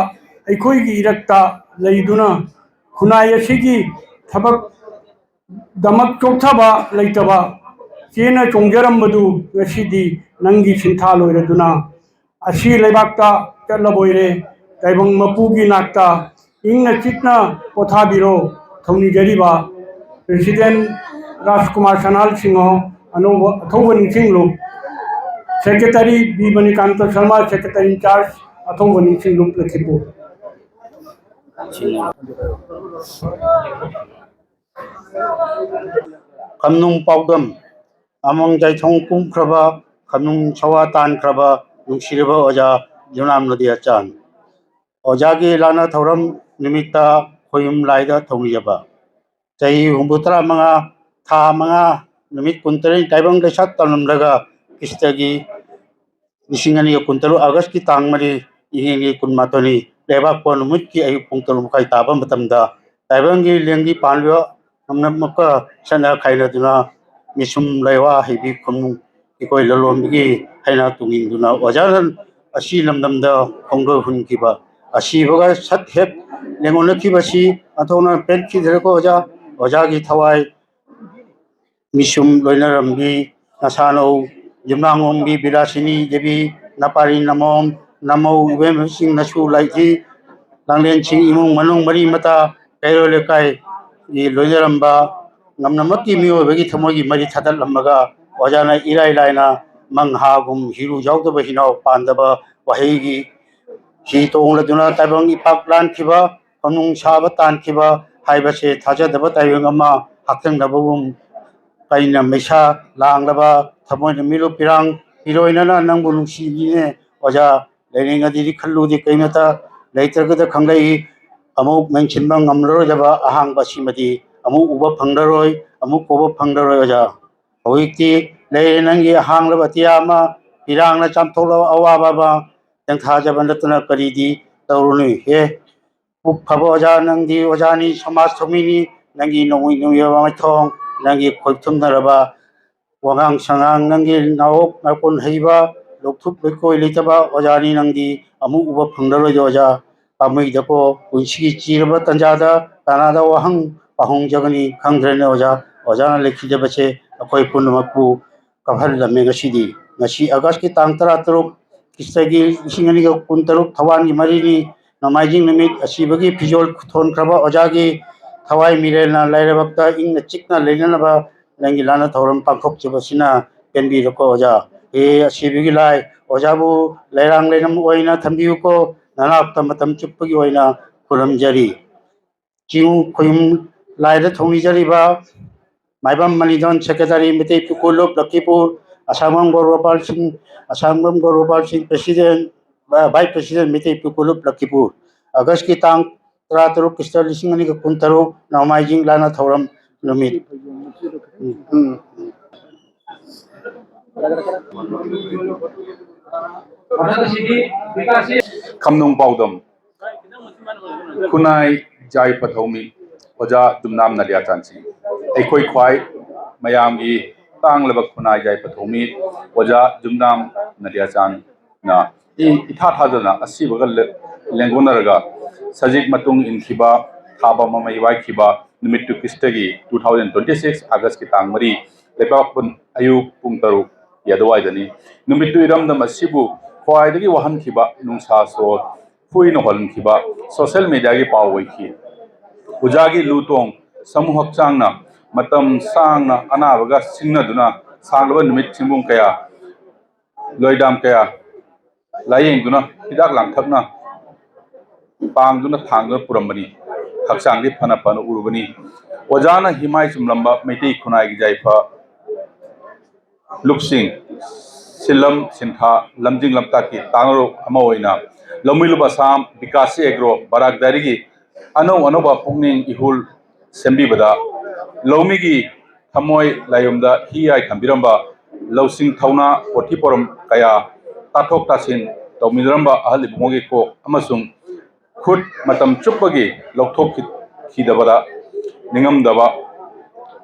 ꯑꯩꯈꯣꯏꯒꯤ ꯏꯔꯛꯇ ꯂꯩꯗꯨꯅ ꯈꯨꯟꯅꯥꯏ ꯑꯁꯤꯒꯤ ꯊꯕꯛ ꯗꯃꯛ ꯆꯣꯛꯊꯕ ꯂꯩꯇꯕ ꯆꯦꯟꯅ ꯆꯣꯡꯖꯔꯝꯕꯗꯨ ꯉꯁꯤꯗꯤ ꯅꯪꯒꯤ ꯁꯤꯟꯊꯥ ꯂꯣꯏꯔꯗꯨꯅ ꯑꯁꯤ ꯂꯩꯕꯥꯛꯇ ꯆꯠꯂꯕꯣꯏꯔꯦ꯫ ꯇꯥꯏꯕꯪ ꯃꯄꯨꯒꯤ ꯅꯥꯛꯇ ꯏꯪꯅ ꯆꯤꯛꯅ ꯄꯣꯊꯥꯕꯤꯔꯣ꯫ ꯊꯧꯅꯤꯖꯔꯤꯕ President ꯔꯥꯖꯀꯨꯃꯥꯔ ꯁꯅꯥꯜ ꯁꯤꯡꯍ, ꯑꯅꯧꯕ ꯑꯊꯧꯕ ꯅꯤꯡꯁꯤꯡꯂꯨꯞ꯫ Secretary B Manikant Sharma, Secretary in charge ꯑꯊꯧꯕ ꯅꯤꯡꯁꯤꯡꯂꯨꯞ ꯂꯛꯈꯤꯄꯨꯔ꯫ ꯈꯝꯅꯨꯡ ꯄꯥꯎꯗꯝ꯫ ꯑꯃꯥꯡ ꯌꯥꯏꯊꯣꯡ ꯄꯨꯝꯈ꯭ꯔꯕ, ꯈꯝꯅꯨꯡ ꯁꯋꯥ ꯇꯥꯟꯈ꯭ꯔꯕ ꯅꯨꯡꯁꯤꯔꯕ ꯑꯣꯖꯥ ꯌꯨꯝꯅꯥꯝ ꯅꯣꯗꯤꯌꯥꯆꯥꯟ꯫ ꯑꯣꯖꯥꯒꯤ ꯂꯥꯟꯅ ꯊꯧꯔꯝ ꯅꯨꯃꯤꯠꯇ ꯈꯣꯌꯨꯝ ꯂꯥꯏꯗ ꯊꯧꯅꯤꯖꯕ꯫ ꯆꯍꯤ ꯍꯨꯝꯐꯨ ꯇꯔꯥ ꯃꯉꯥ, ꯊꯥ ꯃꯉꯥ, ꯅꯨꯃꯤꯠ ꯀꯨꯟꯇꯔꯦꯠ ꯇꯥꯏꯕꯪ ꯂꯩꯁꯥꯠ ꯇꯝꯂꯝꯂꯒ ꯈ꯭ꯔꯤꯁꯇꯒꯤ ꯂꯤꯁꯤꯡ ꯑꯅꯤꯒ ꯀꯨꯟꯇꯔꯨꯛ ꯑꯥꯒꯁꯀꯤ ꯇꯥꯡ ꯃꯔꯤ, ꯏꯍꯦꯟꯒꯤ ꯀꯨꯟꯃꯥꯊꯣꯏꯅꯤ, ꯂꯩꯕꯥꯛꯄꯣꯛꯄ ꯅꯨꯃꯤꯠꯀꯤ ꯑꯌꯨꯛ ꯄꯨꯡ ꯇꯔꯨꯛ ꯃꯈꯥꯏ ꯇꯥꯕ ꯃꯇꯝꯗ ꯇꯥꯏꯕꯪꯒꯤ ꯂꯦꯡꯕꯤ ꯄꯥꯟꯕ ꯉꯝꯅꯕ ꯁꯠꯅ ꯈꯥꯏꯅꯗꯨꯅ ꯃꯤꯁꯨꯝ ꯂꯩꯋꯥ ꯍꯩꯕꯤ ꯈꯨꯅꯨꯡ ꯏꯀꯣꯏ ꯂꯂꯣꯟꯕꯒꯤ ꯍꯩꯅ ꯇꯨꯡꯏꯟꯗꯨꯅ ꯑꯣꯖꯥꯅ ꯑꯁꯤ ꯂꯝꯗꯝꯗ ꯈꯣꯡꯗꯣꯏ ꯍꯨꯟꯈꯤꯕ, ꯑꯁꯤꯕꯒ ꯁꯠ ꯍꯦꯛ ꯂꯦꯡꯑꯣꯟꯅꯈꯤꯕꯁꯤ ꯑꯣꯟꯊꯣꯛꯅ ꯄꯦꯟꯈꯤꯗ꯭ꯔꯦꯀꯣ ꯑꯣꯖꯥ꯫ ꯑꯣꯖꯥꯒꯤ ꯊꯋꯥꯏ ꯃꯤꯁꯨꯝ ꯂꯣꯏꯅꯔꯝꯕꯤ ꯅꯁꯥꯅꯧ ꯌꯨꯝꯅꯥꯡꯂꯣꯝꯒꯤ ꯕꯤꯂꯥꯁꯤꯅꯤ ꯗꯦꯕꯤ, ꯅꯄꯥꯔꯤ ꯅꯃꯣꯝ ꯅꯃꯧ ꯏꯕꯦꯝꯃꯁꯤꯡ ꯅꯁꯨ ꯂꯥꯏꯊꯤ ꯂꯥꯡꯂꯦꯟꯁꯤꯡ ꯏꯃꯨꯡ ꯃꯅꯨꯡ ꯃꯔꯤ ꯃꯇꯥ ꯀꯩꯔꯣꯜ ꯂꯩꯀꯥꯏꯒꯤ ꯂꯣꯏꯅꯔꯝꯕ ꯉꯝꯅꯃꯛꯀꯤ ꯃꯤꯑꯣꯏꯕꯒꯤ ꯊꯃꯣꯏꯒꯤ ꯃꯔꯤ ꯊꯥꯗꯠꯂꯝꯃꯒ ꯑꯣꯖꯥꯅ ꯏꯔꯥꯏ ꯂꯥꯏꯅ ꯃꯪꯍꯥꯒꯨꯝ ꯍꯤꯔꯨ ꯌꯥꯎꯗꯕ ꯍꯤꯅꯥꯎ ꯄꯥꯟꯗꯕ ꯋꯥꯍꯩꯒꯤ ꯍꯤ ꯇꯣꯡꯂꯗꯨꯅ ꯇꯥꯏꯕꯪ ꯏꯄꯥꯛ ꯂꯥꯟꯈꯤꯕ, ꯈꯣꯅꯨꯡ ꯁꯥꯕ ꯇꯥꯟꯈꯤꯕ ꯍꯥꯏꯕꯁꯦ ꯊꯥꯖꯗꯕ ꯇꯥꯏꯕꯪ ꯑꯃ ꯍꯛꯊꯦꯡꯅꯕꯒꯨꯝ ꯀꯩꯅ ꯃꯩꯁꯥ ꯂꯥꯡꯂꯕ ꯊꯃꯣꯏꯅ ꯃꯤꯠꯂꯨ ꯄꯤꯔꯥꯡ ꯏꯔꯣꯏꯅꯅ ꯅꯪꯕꯨ ꯅꯨꯡꯁꯤꯕꯤꯅꯦ ꯑꯣꯖꯥ꯫ ꯂꯩꯅꯤꯡꯉꯗꯤ ꯈꯜꯂꯨꯗꯤ ꯀꯩꯅꯣꯇ ꯂꯩꯇ꯭ꯔꯒꯗ ꯈꯪꯂꯛꯏ꯫ ꯑꯃꯨꯛ ꯃꯦꯟꯁꯤꯟꯕ ꯉꯝꯂꯔꯣꯏꯗꯕ ꯑꯍꯥꯡꯕ ꯑꯁꯤꯃꯗꯤ ꯑꯃꯨꯛ ꯎꯕ ꯐꯪꯂꯔꯣꯏ, ꯑꯃꯨꯛ ꯎꯕ ꯐꯪꯂꯔꯣꯏ ꯑꯣꯖꯥ꯫ ꯍꯧꯖꯤꯛꯇꯤ ꯂꯩꯔꯦ ꯅꯪꯒꯤ ꯑꯍꯥꯡꯂꯕ ꯑꯇꯤꯌꯥ ꯑꯃ, ꯏꯔꯥꯡꯅ ꯆꯥꯝꯊꯣꯛꯂꯕ ꯑꯋꯥꯕ ꯑꯃ, ꯇꯦꯡꯊꯥꯖꯕ ꯅꯠꯇꯅ ꯀꯔꯤꯗꯤ ꯇꯧꯔꯨꯅꯤ ꯍꯦ? ꯄꯨꯛ ꯐꯕ ꯑꯣꯖꯥ ꯅꯪꯗꯤ ꯑꯣꯖꯥꯅꯤ, ꯁꯃꯥꯖ ꯊꯧꯃꯤꯅꯤ, ꯅꯪꯒꯤ ꯅꯣꯡꯃꯩ ꯅꯣꯡꯃꯩ ꯃꯥꯏꯊꯣꯡ, ꯅꯪꯒꯤ ꯈꯣꯏꯊꯨꯝꯅꯔꯕ ꯋꯥꯉꯥꯡ ꯁꯉꯥꯡ, ꯅꯪꯒꯤ ꯅꯥꯋꯣꯛ ꯅꯥꯀꯣꯟ ꯍꯩꯕ, ꯂꯧꯊꯨꯞ ꯂꯩꯀꯣꯏ ꯂꯩꯇꯕ ꯑꯣꯖꯥꯅꯤ ꯅꯪꯗꯤ꯫ ꯑꯃꯨꯛ ꯎꯕ ꯐꯪꯂꯔꯣꯏꯗ ꯑꯣꯖꯥ꯫ ꯄꯥꯝꯃꯨꯏꯗꯀꯣ ꯄꯨꯟꯁꯤꯒꯤ ꯆꯤꯔꯕ ꯇꯟꯖꯥꯗ ꯀꯅꯥꯗ ꯋꯥꯍꯪ ꯄꯥꯍꯪꯖꯒꯅꯤ ꯈꯪꯗ꯭ꯔꯦꯅꯦ ꯑꯣꯖꯥ꯫ ꯑꯣꯖꯥꯅ ꯂꯩꯈꯤꯗꯕꯁꯦ ꯑꯩꯈꯣꯏ ꯄꯨꯝꯅꯃꯛꯄꯨ ꯀꯥꯞꯍꯜꯂꯝꯃꯦ ꯉꯁꯤꯗꯤ꯫ ꯉꯁꯤ ꯑꯥꯒꯁꯀꯤ ꯇꯥꯡ ꯇꯔꯥꯇꯔꯨꯛ, ꯈ꯭ꯔꯤꯁꯇꯒꯤ ꯂꯤꯁꯤꯡ ꯑꯅꯤꯒ ꯀꯨꯟꯇꯔꯨꯛ, ꯊꯧꯋꯥꯟꯒꯤ ꯃꯔꯤꯅꯤ, ꯅꯣꯡꯃꯥꯏꯖꯤꯡ ꯅꯨꯃꯤꯠ꯫ ꯑꯁꯤꯕꯒꯤ ꯐꯤꯖꯣꯜ ꯊꯣꯟꯈ꯭ꯔꯕ ꯑꯣꯖꯥꯒꯤ ꯊꯋꯥꯏ ꯃꯤꯔꯦꯜꯅ ꯂꯥꯏꯔꯕꯛꯇ ꯏꯪꯅ ꯆꯤꯛꯅ ꯂꯩꯅꯅꯕ ꯅꯪꯒꯤ ꯂꯥꯟꯅ ꯊꯧꯔꯝ ꯄꯥꯡꯊꯣꯛꯆꯕꯁꯤꯅ ꯄꯦꯟꯕꯤꯔꯣꯀꯣ ꯑꯣꯖꯥ꯫ ꯍꯦ ꯑꯁꯤꯕꯒꯤ ꯂꯥꯏ, ꯑꯣꯖꯥꯕꯨ ꯂꯩꯔꯥꯡ ꯂꯩꯔꯝ ꯑꯣꯏꯅ ꯊꯝꯕꯤꯌꯨꯀꯣ꯫ ꯅꯅꯥꯛꯇ ꯃꯇꯝ ꯆꯨꯞꯄꯒꯤ ꯑꯣꯏꯅ ꯈꯨꯔꯨꯝꯖꯔꯤ꯫ ꯆꯤꯡꯉꯨ ꯈꯣꯌꯨꯝ ꯂꯥꯏꯗ ꯊꯧꯅꯤꯖꯔꯤꯕ ꯃꯥꯏꯕꯝ ꯃꯅꯤꯗꯣꯟ, ꯁꯦꯀ꯭ꯔꯦꯇꯔꯤ, ꯃꯩꯇꯩ ꯄꯤꯀꯨ ꯂꯨꯞ ꯂꯛꯈꯤꯄꯨꯔ, ꯑꯁꯥꯡꯕꯝ ꯒꯣꯔꯣꯄꯥꯜ ꯁꯤꯡ, ꯑꯁꯥꯡꯕꯝ ꯒꯣꯔꯣꯄꯥꯜ ꯁꯤꯡ, ꯄ꯭ꯔꯦꯁꯤꯗꯦꯟ, ꯚꯥꯏꯁ ꯄ꯭ꯔꯦꯁꯤꯗꯦꯟ, ꯃꯩꯇꯩ ꯄꯤꯀꯨ ꯂꯨꯞ ꯂꯛꯈꯤꯄꯨꯔ꯫ ꯑꯥꯒꯁꯀꯤ ꯇꯥꯡ ꯇꯔꯥꯇꯔꯨꯛ, ꯈ꯭ꯔꯤꯁꯇ ꯂꯤꯁꯤꯡ ꯑꯅꯤꯒ ꯀꯨꯟꯇꯔꯨꯛ, ꯅꯣꯡꯃꯥꯏꯖꯤꯡ, ꯂꯥꯟꯅ ꯊꯧꯔꯝ ꯅꯨꯃꯤꯠ꯫ ꯎꯝ, ꯎꯝ, ꯎꯝ꯫ ꯈꯝꯅꯨꯡ ꯄꯥꯎꯗꯝ ꯈꯨꯟꯅꯥꯏ ꯌꯥꯏꯐ ꯊꯧꯃꯤ ꯑꯣꯖꯥ ꯖꯨꯝꯅꯥꯝ ꯅꯥꯗꯤꯌꯥꯆꯥꯟꯁꯤ, ꯑꯩꯈꯣꯏ ꯈ꯭ꯋꯥꯏ ꯃꯌꯥꯝꯒꯤ ꯇꯥꯡꯂꯕ ꯈꯨꯟꯅꯥꯏ ꯌꯥꯏꯐ ꯊꯧꯃꯤ ꯑꯣꯖꯥ ꯖꯨꯝꯅꯥꯝ ꯅꯥꯗꯤꯌꯥꯆꯥꯟꯅ ꯏ-, ꯏꯊꯥ ꯊꯥꯖꯗꯅ ꯑꯁꯤꯕꯒ ꯂꯦ-, ꯂꯦꯡꯒꯣꯟꯅꯔꯒ ꯁꯖꯤꯛ ꯃꯇꯨꯡ ꯏꯟꯈꯤꯕ, ꯊꯥꯕ ꯃꯃꯩ ꯋꯥꯏꯈꯤꯕ ꯅꯨꯃꯤꯠꯇꯨ ꯈ꯭ꯔꯤꯁꯇꯒꯤ two thousand twenty six August ꯀꯤ ꯇꯥꯡ ꯃꯔꯤ, ꯂꯩꯕꯥꯛ ꯄꯨꯟ ꯑꯌꯨꯛ ꯄꯨꯡ ꯇꯔꯨꯛꯀꯤ ꯑꯗꯨꯋꯥꯏꯗꯅꯤ꯫ ꯅꯨꯃꯤꯠꯇꯨ ꯏꯔꯝꯗꯝ ꯑꯁꯤꯕꯨ ꯈ꯭ꯋꯥꯏꯗꯒꯤ ꯋꯥꯍꯟꯈꯤꯕ ꯅꯨꯡꯁꯥ ꯁꯣꯔ ꯍꯨꯏꯅ ꯍꯣꯟꯈꯤꯕ social media ꯒꯤ ꯄꯥꯎ ꯑꯣꯏꯈꯤ꯫ ꯑꯣꯖꯥꯒꯤ ꯂꯨ ꯇꯣꯡ ꯁꯃꯨ ꯍꯛꯆꯥꯡꯅ ꯃꯇꯝ ꯁꯥꯡꯅ ꯑꯅꯥꯕꯒ ꯁꯤꯡꯅꯗꯨꯅ ꯁꯥꯡꯂꯕ ꯅꯨꯃꯤꯠ ꯁꯤꯡꯕꯨꯡ ꯀꯌꯥ, ꯂꯣꯏꯗꯥꯝ ꯀꯌꯥ ꯂꯥꯌꯦꯡꯗꯨꯅ ꯍꯤꯗꯥꯛ ꯂꯥꯡꯊꯛꯅ ꯄꯥꯡꯗꯨꯅ ꯊꯥꯡꯗꯨꯅ ꯄꯨꯔꯝꯕꯅꯤ꯫ ꯍꯛꯆꯥꯡꯗꯤ ꯐꯅ ꯐꯅ ꯎꯔꯨꯕꯅꯤ꯫ ꯑꯣꯖꯥꯅ ꯍꯤꯃꯥꯏ ꯆꯨꯝꯂꯝꯕ ꯃꯩꯇꯩ ꯈꯨꯟꯅꯥꯏꯒꯤ ꯌꯥꯏꯐ ꯂꯨꯞꯁꯤꯡ, ꯁꯤꯜꯂꯝ ꯁꯤꯟꯊꯥ, ꯂꯝꯖꯤꯡ ꯂꯝꯇꯥꯛꯀꯤ ꯇꯥꯡꯅꯔꯨ ꯑꯃ ꯑꯣꯏꯅ ꯂꯧꯃꯤꯂꯨꯞ ꯑꯁꯥꯝ ꯕꯤꯀꯥꯁ ꯑꯦꯒ꯭ꯔꯣ ꯕꯔꯥꯛ ꯗꯥꯏꯔꯤꯒꯤ ꯑꯅꯧ ꯑꯅꯧꯕ ꯄꯨꯛꯅꯤꯡ ꯏꯍꯨꯜ ꯁꯦꯝꯕꯤꯕꯗ ꯂꯧꯃꯤꯒꯤ ꯊꯃꯣꯏ ꯂꯥꯏꯌꯨꯝꯗ ꯍꯤ ꯌꯥꯏ ꯊꯝꯕꯤꯔꯝꯕ ꯂꯧꯁꯤꯡ ꯊꯧꯅꯥ, ꯄꯣꯊꯤ ꯄꯣꯔꯝ ꯀꯌꯥ ꯇꯥꯊꯣꯛ ꯇꯥꯁꯤꯟ ꯇꯧꯃꯤꯟꯅꯔꯝꯕ ꯑꯍꯜ ꯏꯕꯨꯡꯉꯣꯒꯤ ꯀꯣꯛ ꯑꯃꯁꯨꯡ ꯈꯨꯠ ꯃꯇꯝ ꯆꯨꯞꯄꯒꯤ ꯂꯧꯊꯣꯛꯈꯤꯗꯕꯗ ꯅꯤꯡꯉꯝꯗꯕ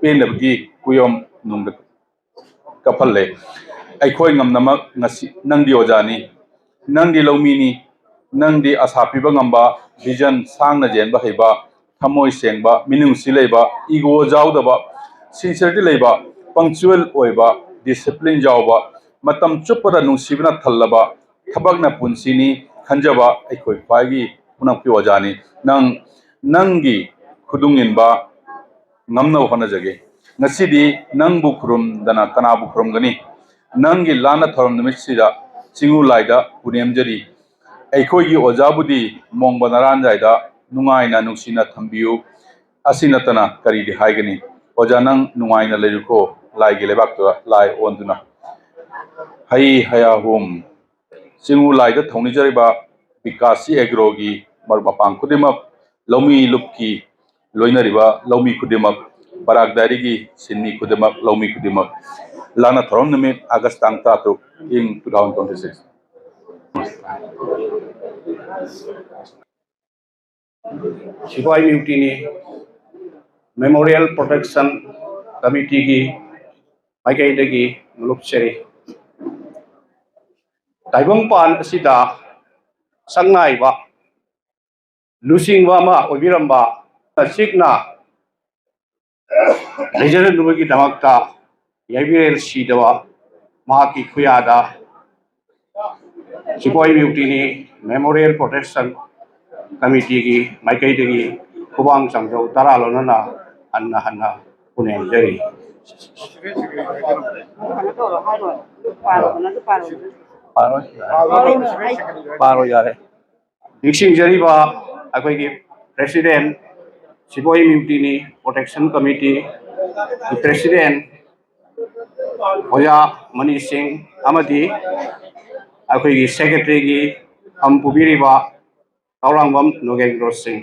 ꯄꯦꯟꯗꯕꯒꯤ ꯀꯨꯌꯣꯝ ꯅꯨꯡꯗ ꯀꯞꯍꯜꯂꯦ꯫ ꯑꯩꯈꯣꯏ ꯉꯝꯅꯃꯛ ꯉꯁꯤ ꯅꯪꯗꯤ ꯑꯣꯖꯥꯅꯤ, ꯅꯪꯗꯤ ꯂꯧꯃꯤꯅꯤ, ꯅꯪꯗꯤ ꯑꯁꯥ ꯄꯤꯕ ꯉꯝꯕ, vision ꯁꯥꯡꯅ ꯌꯦꯡꯕ ꯍꯩꯕ, ꯊꯃꯣꯏ ꯁꯦꯡꯕ, ꯃꯤꯅꯨꯡꯁꯤ ꯂꯩꯕ, ego ꯌꯥꯎꯗꯕ, sincerity ꯂꯩꯕ, punctual ꯑꯣꯏꯕ, discipline ꯌꯥꯎꯕ, ꯃꯇꯝ ꯆꯨꯞꯄꯗ ꯅꯨꯡꯁꯤꯕꯅ ꯊꯜꯂꯕ, ꯊꯕꯛꯅ ꯄꯨꯟꯁꯤꯅꯤ ꯈꯟꯖꯕ ꯑꯩꯈꯣꯏ ꯈ꯭ꯋꯥꯏꯒꯤ ꯄꯨꯝꯅꯃꯛꯀꯤ ꯑꯣꯖꯥꯅꯤ꯫ ꯅꯪ, ꯅꯪꯒꯤ ꯈꯨꯗꯨꯡ ꯏꯟꯕ ꯉꯝꯅꯕ ꯍꯣꯠꯅꯖꯒꯦ꯫ ꯉꯁꯤꯗꯤ ꯅꯪꯕꯨ ꯈꯨꯔꯨꯝꯗꯅ ꯀꯅꯥꯕꯨ ꯈꯨꯔꯨꯝꯒꯅꯤ? ꯅꯪꯒꯤ ꯂꯥꯟꯅ ꯊꯧꯔꯝ ꯅꯨꯃꯤꯠꯁꯤꯗ ꯆꯤꯡꯉꯨ ꯂꯥꯏꯗ ꯄꯨꯅꯦꯝꯖꯔꯤ꯫ ꯑꯩꯈꯣꯏꯒꯤ ꯑꯣꯖꯥꯕꯨꯗꯤ ꯃꯣꯡꯕ ꯅꯔꯥꯟꯖꯥꯏꯗ ꯅꯨꯡꯉꯥꯏꯅ ꯅꯨꯡꯁꯤꯅ ꯊꯝꯕꯤꯌꯨ꯫ ꯑꯁꯤ ꯅꯠꯇꯅ ꯀꯔꯤꯗꯤ ꯍꯥꯏꯒꯅꯤ? ꯑꯣꯖꯥ, ꯅꯪ ꯅꯨꯡꯉꯥꯏꯅ ꯂꯩꯔꯨꯀꯣ, ꯂꯥꯏꯒꯤ ꯂꯩꯕꯥꯛꯇꯨꯗ ꯂꯥꯏ ꯑꯣꯟꯗꯨꯅ꯫ ꯍꯩ ꯍꯌꯥꯍꯨꯝ꯫ ꯆꯤꯡꯉꯨ ꯂꯥꯏꯗ ꯊꯧꯅꯤꯖꯔꯤꯕ ꯕꯤꯀꯥꯁꯁꯤ ꯑꯦꯒ꯭ꯔꯣꯒꯤ ꯃꯔꯨꯞ ꯃꯄꯥꯡ ꯈꯨꯗꯤꯡꯃꯛ, ꯂꯧꯃꯤ ꯂꯨꯞꯀꯤ ꯂꯣꯏꯅꯔꯤꯕ ꯂꯧꯃꯤ ꯈꯨꯗꯤꯡꯃꯛ, ꯕꯔꯥꯛ ꯗꯥꯏꯔꯤꯒꯤ ꯁꯤꯟꯃꯤ ꯈꯨꯗꯤꯡꯃꯛ, ꯂꯧꯃꯤ ꯈꯨꯗꯤꯡꯃꯛ꯫ ꯂꯥꯟꯅ ꯊꯧꯔꯝ ꯅꯨꯃꯤꯠ, ꯑꯥꯒꯁ ꯇꯥꯡ ꯇꯔꯥꯇꯔꯨꯛ, ꯏꯪ ꯇꯨ ꯊꯥꯎꯖꯟ ꯇ꯭ꯋꯦꯟꯇꯤ ꯁꯤꯛꯁ꯫ ꯁꯤꯄꯥꯍꯤ ꯃ꯭ꯌꯨꯇꯤꯅꯤ ꯃꯦꯃꯣꯔꯤꯌꯦꯜ ꯄ꯭ꯔꯣꯇꯦꯛꯁꯟ ꯀꯃꯤꯇꯤꯒꯤ ꯃꯥꯏꯀꯩꯗꯒꯤ ꯅꯣꯂꯨꯛꯆꯔꯤ꯫ ꯇꯥꯏꯕꯪꯄꯥꯟ ꯑꯁꯤꯗ ꯁꯛꯅꯥꯏꯕ ꯂꯨꯆꯤꯡꯕ ꯑꯃ ꯑꯣꯏꯕꯤꯔꯝꯕ ꯆꯤꯛꯅ ꯂꯩꯖꯔꯝꯕꯒꯤꯗꯃꯛꯇ ꯌꯥꯏꯕꯤꯔꯦꯜ ꯁꯤꯗꯕ ꯃꯍꯥꯛꯀꯤ ꯈꯨꯌꯥꯗ ꯁꯤꯄꯥꯍꯤ ꯃ꯭ꯌꯨꯇꯤꯅꯤ ꯃꯦꯃꯣꯔꯤꯌꯦꯜ ꯄ꯭ꯔꯣꯇꯦꯛꯁꯟ ꯀꯃꯤꯇꯤꯒꯤ ꯃꯥꯏꯀꯩꯗꯒꯤ ꯈꯨꯕꯥꯡ ꯆꯥꯝꯖꯧ ꯇꯔꯥ ꯂꯧꯅꯅ ꯍꯟꯅ ꯍꯟꯅ ꯄꯨꯅꯦꯝꯖꯔꯤ꯫ ꯄꯥꯔꯣꯏ꯫ ꯄꯥꯔꯣꯏ ꯌꯥꯔꯦ꯫ ꯅꯤꯡꯁꯤꯡꯖꯔꯤꯕ ꯑꯩꯈꯣꯏꯒꯤ ꯄ꯭ꯔꯦꯁꯤꯗꯦꯟ, ꯁꯤꯄꯥꯍꯤ ꯃ꯭ꯌꯨꯇꯤꯅꯤ ꯄ꯭ꯔꯣꯇꯦꯛꯁꯟ ꯀꯃꯤꯇꯤ ꯄ꯭ꯔꯦꯁꯤꯗꯦꯟ ꯑꯣꯖꯥ ꯃꯅꯤ ꯁꯤꯡ ꯑꯃꯗꯤ ꯑꯩꯈꯣꯏꯒꯤ ꯁꯦꯀ꯭ꯔꯦꯇꯔꯤꯒꯤ ꯐꯝ ꯄꯨꯕꯤꯔꯤꯕ ꯇꯧꯔꯥꯡꯕꯝ ꯅꯣꯒꯦꯟꯗ꯭ꯔꯣ ꯁꯤꯡ,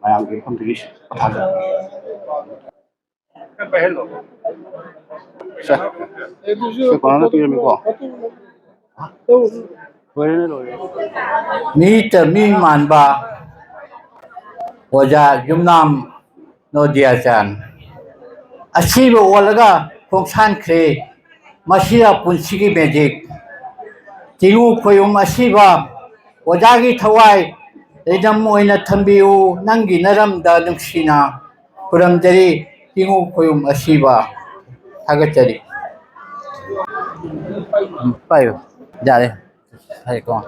ꯃꯌꯥꯝꯒꯤ ꯐꯝꯗꯒꯤ ꯄꯣꯊꯥꯖꯔꯤ꯫ ꯁꯦ, ꯁꯦ, ꯀꯣꯟꯅ ꯄꯤꯔꯝꯃꯤꯀꯣ꯫ ꯂꯣꯏꯔꯦꯅꯦ, ꯂꯣꯏꯔꯦ꯫ ꯃꯤꯇ ꯃꯤ ꯃꯥꯟꯕ ꯑꯣꯖꯥ ꯌꯨꯝꯅꯥꯝ ꯅꯣꯗꯤꯌꯥꯆꯥꯟ ꯑꯁꯤꯕ ꯑꯣꯜꯂꯒ ꯈꯣꯡꯁꯥꯟꯈ꯭ꯔꯦ꯫ ꯃꯁꯤꯗ ꯄꯨꯟꯁꯤꯒꯤ ꯃꯦꯖꯤꯛ꯫ ꯆꯤꯡꯉꯨ ꯈꯣꯌꯨꯝ ꯑꯁꯤꯕ ꯑꯣꯖꯥꯒꯤ ꯊꯋꯥꯏ ꯂꯩꯗꯝ ꯑꯣꯏꯅ ꯊꯝꯕꯤꯌꯨ, ꯅꯪꯒꯤ ꯅꯔꯝꯗ ꯅꯨꯡꯁꯤꯅ ꯈꯨꯔꯨꯝꯖꯔꯤ꯫ ꯆꯤꯡꯉꯨ ꯈꯣꯌꯨꯝ ꯑꯁꯤꯕ꯫ ꯊꯥꯒꯠꯆꯔꯤ꯫ ꯎꯝ, ꯄꯥꯏꯌꯨ꯫ ꯌꯥꯔꯦ꯫ ꯍꯥꯏꯀꯣ꯫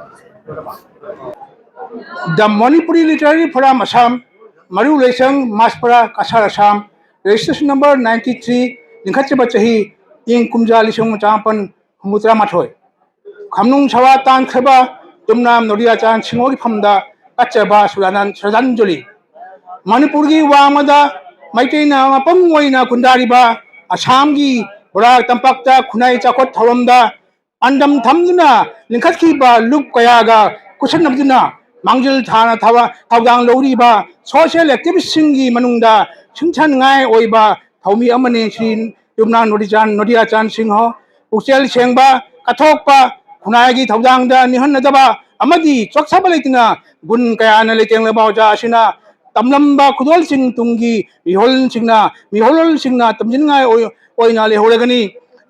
The Manipuri Literary Forum Assam, ꯃꯔꯨ ꯂꯩꯁꯪ, ꯃꯥꯁꯄꯔꯥ, Cachar, Assam, registration number ninety three, ꯂꯤꯡꯈꯠꯆꯕ ꯆꯍꯤ ꯏꯪ ꯀꯨꯝꯖꯥ ꯂꯤꯁꯤꯡ ꯑꯃ ꯆꯃꯥꯄꯟ ꯍꯨꯝꯐꯨꯇꯔꯥ ꯃꯥꯊꯣꯏ꯫ ꯈꯝꯅꯨꯡ ꯁꯋꯥ ꯇꯥꯟꯈ꯭ꯔꯕ ꯌꯨꯝꯅꯥꯝ ꯅꯣꯗꯤꯌꯥꯆꯥꯟ ꯁꯤꯡꯍꯒꯤ ꯐꯝꯗ ꯀꯠꯆꯕ ꯁ꯭ꯔꯗꯥꯅꯟ-, ꯁ꯭ꯔꯗꯥꯟꯖꯂꯤ꯫ ꯃꯅꯤꯄꯨꯔꯒꯤ ꯋꯥꯡꯃꯗ ꯃꯩꯇꯩꯅ ꯃꯄꯨꯡ ꯑꯣꯏꯅ ꯈꯨꯟꯗꯥꯔꯤꯕ ꯑꯁꯥꯝꯒꯤ ꯕꯣꯔꯥꯛ ꯇꯝꯄꯥꯛꯇ ꯈꯨꯟꯅꯥꯏ ꯆꯥꯎꯈꯠ ꯊꯧꯔꯝꯗ ꯄꯥꯟꯗꯝ ꯊꯝꯗꯨꯅ ꯂꯤꯡꯈꯠꯈꯤꯕ ꯂꯨꯞ ꯀꯌꯥꯒ ꯈꯨꯠꯁꯝꯅꯗꯨꯅ ꯃꯥꯡꯖꯤꯜ ꯊꯥꯅ ꯊꯕ- ꯊꯧꯗꯥꯡ ꯂꯧꯔꯤꯕ social activistꯁꯤꯡꯒꯤ ꯃꯅꯨꯡꯗ ꯁꯤꯡꯊꯥꯅꯤꯡꯉꯥꯏ ꯑꯣꯏꯕ ꯊꯧꯃꯤ ꯑꯃꯅꯤ ꯁ꯭ꯔꯤ ꯌꯨꯝꯅꯥꯝ ꯅꯣꯗꯤꯆꯥꯟ, ꯅꯣꯗꯤꯌꯥꯆꯥꯟ ꯁꯤꯡꯍ꯫ ꯄꯨꯛꯆꯦꯜ ꯁꯦꯡꯕ, ꯀꯠꯊꯣꯛꯄ, ꯈꯨꯟꯅꯥꯏꯒꯤ ꯊꯧꯗꯥꯡꯗ ꯅꯤꯡꯍꯟꯅꯗꯕ ꯑꯃꯗꯤ ꯆꯣꯛꯊꯕ ꯂꯩꯇꯅ ꯒꯨꯟ ꯀꯌꯥꯅ ꯂꯩꯇꯦꯡꯂꯕ ꯑꯣꯖꯥ ꯑꯁꯤꯅ ꯇꯝꯂꯝꯕ ꯈꯨꯗꯣꯜꯁꯤꯡ ꯇꯨꯡꯒꯤ ꯃꯤꯍꯣꯜꯁꯤꯡꯅ, ꯃꯤꯍꯣꯜꯁꯤꯡꯅ ꯇꯝꯁꯤꯟꯅꯤꯡꯉꯥꯏ ꯑꯣꯏ-, ꯑꯣꯏꯅ ꯂꯩꯍꯧꯔꯒꯅꯤ꯫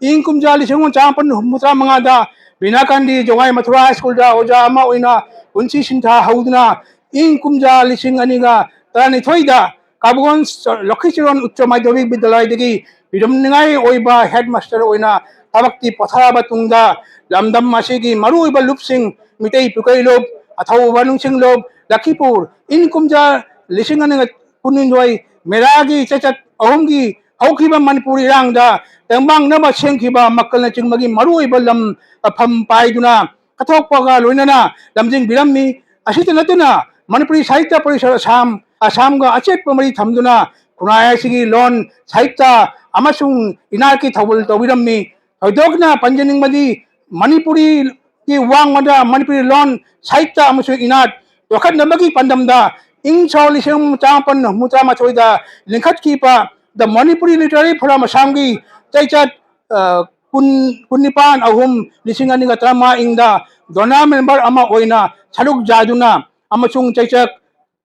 ꯏꯪ ꯀꯨꯝꯖꯥ ꯂꯤꯁꯤꯡ ꯑꯃ ꯆꯥꯃꯥꯄꯟ ꯍꯨꯝꯐꯨꯇꯔꯥ ꯃꯉꯥꯗ ꯕꯤꯅꯥꯀꯥꯟꯗꯤ ꯖꯣꯒꯥꯏ ꯃꯊꯨꯔꯥ ꯍꯥꯏ ꯁ꯭ꯀꯨꯜꯗ ꯑꯣꯖꯥ ꯑꯃ ꯑꯣꯏꯅ ꯄꯨꯟꯁꯤ ꯁꯤꯟꯊꯥ ꯍꯧꯗꯨꯅ ꯏꯪ ꯀꯨꯝꯖꯥ ꯂꯤꯁꯤꯡ ꯑꯅꯤꯒ ꯇꯔꯥꯅꯤꯊꯣꯏꯗ ꯀꯥꯕꯨꯒꯟ ꯂꯛꯈꯤꯆꯔꯣꯟ ꯎꯆ ꯃꯥꯙꯕꯤꯛ ꯕꯤꯗ꯭ꯌꯥꯂꯌꯗꯒꯤ ꯄꯤꯔꯝꯅꯤꯡꯉꯥꯏ ꯑꯣꯏꯕ headmaster ꯑꯣꯏꯅ ꯊꯕꯛꯇꯤ ꯄꯣꯊꯥꯔꯕ ꯇꯨꯡꯗ ꯂꯝꯗꯝ ꯑꯁꯤꯒꯤ ꯃꯔꯨꯑꯣꯏꯕ ꯂꯨꯞꯁꯤꯡ, ꯃꯤꯇꯩ ꯄꯨꯀꯩ ꯂꯨꯞ, ꯑꯊꯧꯕ ꯅꯨꯡꯁꯤꯡ ꯂꯨꯞ, ꯂꯛꯈꯤꯄꯨꯔ, ꯏꯪ ꯀꯨꯝꯖꯥ ꯂꯤꯁꯤꯡ ꯑꯅꯤꯒ ꯀꯨꯟꯍꯨꯝꯗꯣꯏ ꯃꯦꯔꯥꯒꯤ ꯆꯩꯆꯠ ꯑꯍꯨꯝꯒꯤ ꯍꯧꯈꯤꯕ ꯃꯅꯤꯄꯨꯔ ꯏꯔꯥꯡꯗ ꯇꯦꯡꯕꯥꯡꯅꯕ ꯁꯦꯝꯈꯤꯕ ꯃꯀꯜꯅꯆꯤꯡꯕꯒꯤ ꯃꯔꯨꯑꯣꯏꯕ ꯂꯝ ꯃꯐꯝ ꯄꯥꯏꯗꯨꯅ ꯀꯠꯊꯣꯛꯄꯒ ꯂꯣꯏꯅꯅ ꯂꯝꯖꯤꯡꯕꯤꯔꯝꯃꯤ꯫ ꯑꯁꯤꯇ ꯅꯠꯇꯅ ꯃꯅꯤꯄꯨꯔꯤ ꯁꯥꯍꯤꯇ꯭ꯌ ꯄꯔꯤꯁꯠ ꯑꯁꯥꯝ, ꯑꯁꯥꯝꯒ ꯑꯆꯦꯠꯄ ꯃꯔꯤ ꯊꯝꯗꯨꯅ ꯈꯨꯟꯅꯥꯏ ꯑꯁꯤꯒꯤ ꯂꯣꯟ, ꯁꯥꯍꯤꯇ꯭ꯌ ꯑꯃꯁꯨꯡ ꯏꯅꯥꯠꯀꯤ ꯊꯧꯒꯜ ꯇꯧꯕꯤꯔꯝꯃꯤ꯫ ꯊꯣꯏꯗꯣꯛꯅ ꯄꯟꯖꯅꯤꯡꯕꯗꯤ ꯃꯅꯤꯄꯨꯔꯤꯒꯤ ꯋꯥꯡꯃꯗ ꯃꯅꯤꯄꯨꯔꯤ ꯂꯣꯟ, ꯁꯥꯍꯤꯇ꯭ꯌ ꯑꯃꯁꯨꯡ ꯏꯅꯥꯠ ꯌꯣꯛꯈꯠꯅꯕꯒꯤ ꯄꯥꯟꯗꯝꯗ ꯏꯪ ꯁꯣꯛ ꯂꯤꯁꯤꯡ ꯑꯃ ꯆꯥꯃꯥꯄꯟ ꯍꯨꯝꯐꯨꯇꯔꯥ ꯃꯥꯊꯣꯏꯗ ꯂꯤꯡꯈꯠꯈꯤꯕ The Manipuri Literary Forum Assamꯒꯤ ꯆꯩꯆꯠ, ꯑ, ꯀꯨꯟ, ꯀꯨꯟꯅꯤꯄꯥꯟ ꯑꯍꯨꯝ ꯂꯤꯁꯤꯡ ꯑꯅꯤꯒ ꯇꯔꯥꯃꯉꯥ ꯏꯪꯗ donor member ꯑꯃ ꯑꯣꯏꯅ ꯁꯔꯨꯛ ꯌꯥꯗꯨꯅ ꯑꯃꯁꯨꯡ ꯆꯩꯆꯠ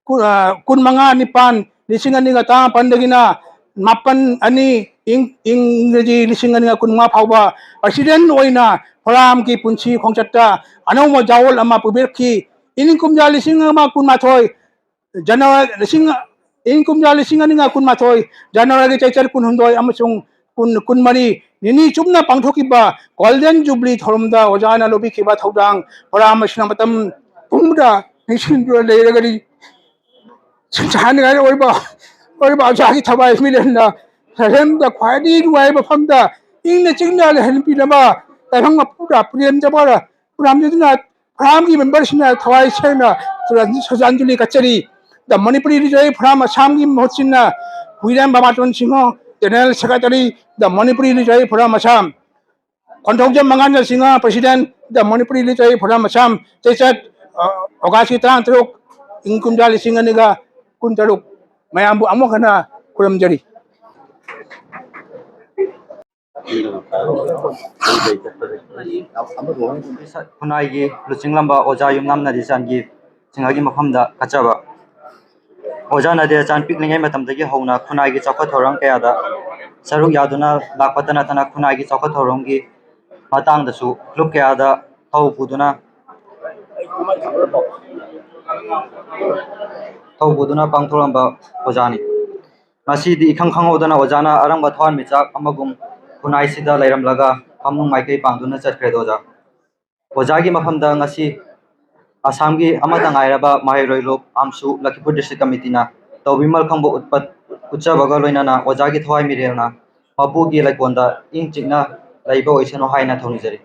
ꯀꯨ-, ꯑ, ꯀꯨꯟꯃꯉꯥ ꯅꯤꯄꯥꯟ ꯂꯤꯁꯤꯡ ꯑꯅꯤꯒ ꯇꯔꯥꯃꯥꯄꯟꯗꯒꯤꯅ ꯃꯥꯄꯟ ꯑꯅꯤ ꯏꯪ, ꯏꯪ ꯏꯪꯒ꯭ꯔꯖꯤ ꯂꯤꯁꯤꯡ ꯑꯅꯤꯒ ꯀꯨꯟꯃꯉꯥ ꯐꯥꯎꯕ president ꯑꯣꯏꯅ ꯐꯣꯔꯝꯒꯤ ꯄꯨꯟꯁꯤ ꯈꯣꯡꯆꯠꯇ ꯑꯅꯧꯕ ꯖꯥꯋꯣꯜ ꯑꯃ ꯄꯨꯕꯤꯔꯛꯈꯤ꯫ ꯏꯪ ꯀꯨꯝꯖꯥ ꯂꯤꯁꯤꯡ ꯑꯃ ꯀꯨꯟꯃꯥꯊꯣꯏ ꯖꯅꯋꯥꯔꯤ ꯂꯤꯁꯤꯡ, ꯏꯪ ꯀꯨꯝꯖꯥ ꯂꯤꯁꯤꯡ ꯑꯅꯤꯒ ꯀꯨꯟꯃꯥꯊꯣꯏ ꯖꯅꯋꯥꯔꯤꯒꯤ ꯆꯩꯆꯠ ꯀꯨꯟꯍꯨꯝꯗꯣꯏ ꯑꯃꯁꯨꯡ ꯀꯨꯟ, ꯀꯨꯟꯃꯔꯤ ꯅꯤꯅꯤ ꯆꯨꯞꯅ ꯄꯥꯡꯊꯣꯛꯈꯤꯕ Golden Jubilee ꯊꯧꯔꯝꯗ ꯑꯣꯖꯥꯅ ꯂꯧꯕꯤꯈꯤꯕ ꯊꯧꯗꯥꯡ ꯐꯣꯔꯝ ꯑꯁꯤꯅ ꯃꯇꯝ ꯄꯨꯝꯕꯗ ꯅꯤꯡꯁꯤꯡꯗꯨꯅ ꯂꯩꯔꯒꯅꯤ꯫ ꯁꯤꯡꯊꯥꯅꯤꯡꯉꯥꯏ ꯑꯣꯏꯕ, ꯑꯣꯏꯔꯤꯕ ꯑꯣꯖꯥꯒꯤ ꯊꯋꯥꯏ ꯃꯤꯔꯦꯟꯅ ꯂꯥꯏꯔꯦꯝꯗ ꯈ꯭ꯋꯥꯏꯗꯒꯤ ꯅꯨꯡꯉꯥꯏꯕ ꯃꯐꯝꯗ ꯏꯪꯅ ꯆꯤꯛꯅ ꯂꯩꯍꯟꯕꯤꯅꯕ ꯇꯥꯏꯕꯪ ꯃꯄꯨꯗ ꯄꯨꯔꯦꯝꯖꯕ ꯄꯨꯔꯥꯝꯖꯗꯨꯅ ꯐꯣꯔꯝꯒꯤ memberꯁꯤꯡꯅ ꯊꯋꯥꯏ ꯁꯦꯡꯅ ꯁ꯭ꯔꯗꯥꯟꯖꯂꯤ ꯀꯠꯆꯔꯤ꯫ The Manipuri Literary Forum Assamꯒꯤ ꯃꯍꯨꯠ ꯁꯤꯟꯅ ꯍꯨꯏꯔꯦꯝ ꯕꯥꯕꯥꯇꯣꯟ Singh, General Secretary, The Manipuri Literary Forum Assam꯫ ꯈꯣꯟꯊꯧꯖꯝ ꯃꯉꯥꯟꯖ Singh, President, The Manipuri Literary Forum Assam꯫ ꯆꯩꯆꯠ ꯑ, ꯑꯣꯒꯁꯀꯤ ꯇꯔꯥꯇꯔꯨꯛ, ꯏꯪ ꯀꯨꯝꯖꯥ ꯂꯤꯁꯤꯡ ꯑꯅꯤꯒ ꯀꯨꯟꯇꯔꯨꯛ, ꯃꯌꯥꯝꯕꯨ ꯑꯃꯨꯛ ꯍꯟꯅ ꯈꯨꯔꯨꯝꯖꯔꯤ꯫ ꯈꯨꯟꯅꯥꯏꯒꯤ ꯂꯨꯆꯤꯡꯂꯝꯕ ꯑꯣꯖꯥ ꯌꯨꯝꯅꯥꯝ ꯅꯥꯗꯤꯔꯆꯥꯟꯒꯤ ꯁꯤꯡꯍꯒꯤ ꯃꯐꯝꯗ ꯀꯠꯆꯕ꯫ ꯑꯣꯖꯥ ꯅꯥꯗꯤꯔꯆꯥꯟ ꯄꯤꯛꯂꯤꯉꯩ ꯃꯇꯝꯗꯒꯤ ꯍꯧꯅ ꯈꯨꯟꯅꯥꯏꯒꯤ ꯆꯥꯎꯈꯠ ꯊꯧꯔꯥꯡ ꯀꯌꯥꯗ ꯁꯔꯨꯛ ꯌꯥꯗꯨꯅ ꯂꯥꯛꯄꯇ ꯅꯠꯇꯅ ꯈꯨꯟꯅꯥꯏꯒꯤ ꯆꯥꯎꯈꯠ ꯊꯧꯔꯝꯒꯤ ꯃꯇꯥꯡꯗꯁꯨ ꯂꯨꯞ ꯀꯌꯥꯗ ꯊꯧ ꯄꯨꯗꯨꯅ ꯊꯧ ꯄꯨꯗꯨꯅ ꯄꯥꯡꯊꯣꯛꯂꯝꯕ ꯑꯣꯖꯥꯅꯤ꯫ ꯉꯁꯤꯗꯤ ꯏꯈꯪ ꯈꯪꯍꯧꯗꯅ ꯑꯣꯖꯥꯅ ꯑꯔꯪꯕ ꯊꯋꯥꯟꯃꯤꯆꯥꯛ ꯑꯃꯒꯨꯝ ꯈꯨꯟꯅꯥꯏꯁꯤꯗ ꯂꯩꯔꯝꯂꯒ ꯐꯝꯅꯨꯡ ꯃꯥꯏꯀꯩ ꯄꯥꯡꯗꯨꯅ ꯆꯠꯈ꯭ꯔꯦ ꯑꯣꯖꯥ꯫ ꯑꯣꯖꯥꯒꯤ ꯃꯐꯝꯗ ꯉꯁꯤ ꯑꯁꯥꯝꯒꯤ ꯑꯃꯠꯇ ꯉꯥꯏꯔꯕ ꯃꯍꯩꯔꯣꯏ ꯂꯨꯞ ꯑꯥꯝꯁꯨ ꯂꯈꯤꯄꯨꯔ ꯗꯤꯁꯇ꯭ꯔꯤꯛ ꯀꯃꯤꯇꯤꯅ ꯇꯧꯕꯤꯃꯜ ꯈꯪꯕ ꯎꯠꯄ, ꯎꯠꯆꯕꯒ ꯂꯣꯏꯅꯅ ꯑꯣꯖꯥꯒꯤ ꯊꯋꯥꯏ ꯃꯤꯔꯦꯜꯅ ꯃꯄꯨꯒꯤ ꯂꯩꯀꯣꯜꯗ ꯏꯪ ꯆꯤꯛꯅ ꯂꯩꯕ ꯑꯣꯏꯁꯅꯨ ꯍꯥꯏꯅ ꯊꯧꯅꯤꯖꯔꯤ꯫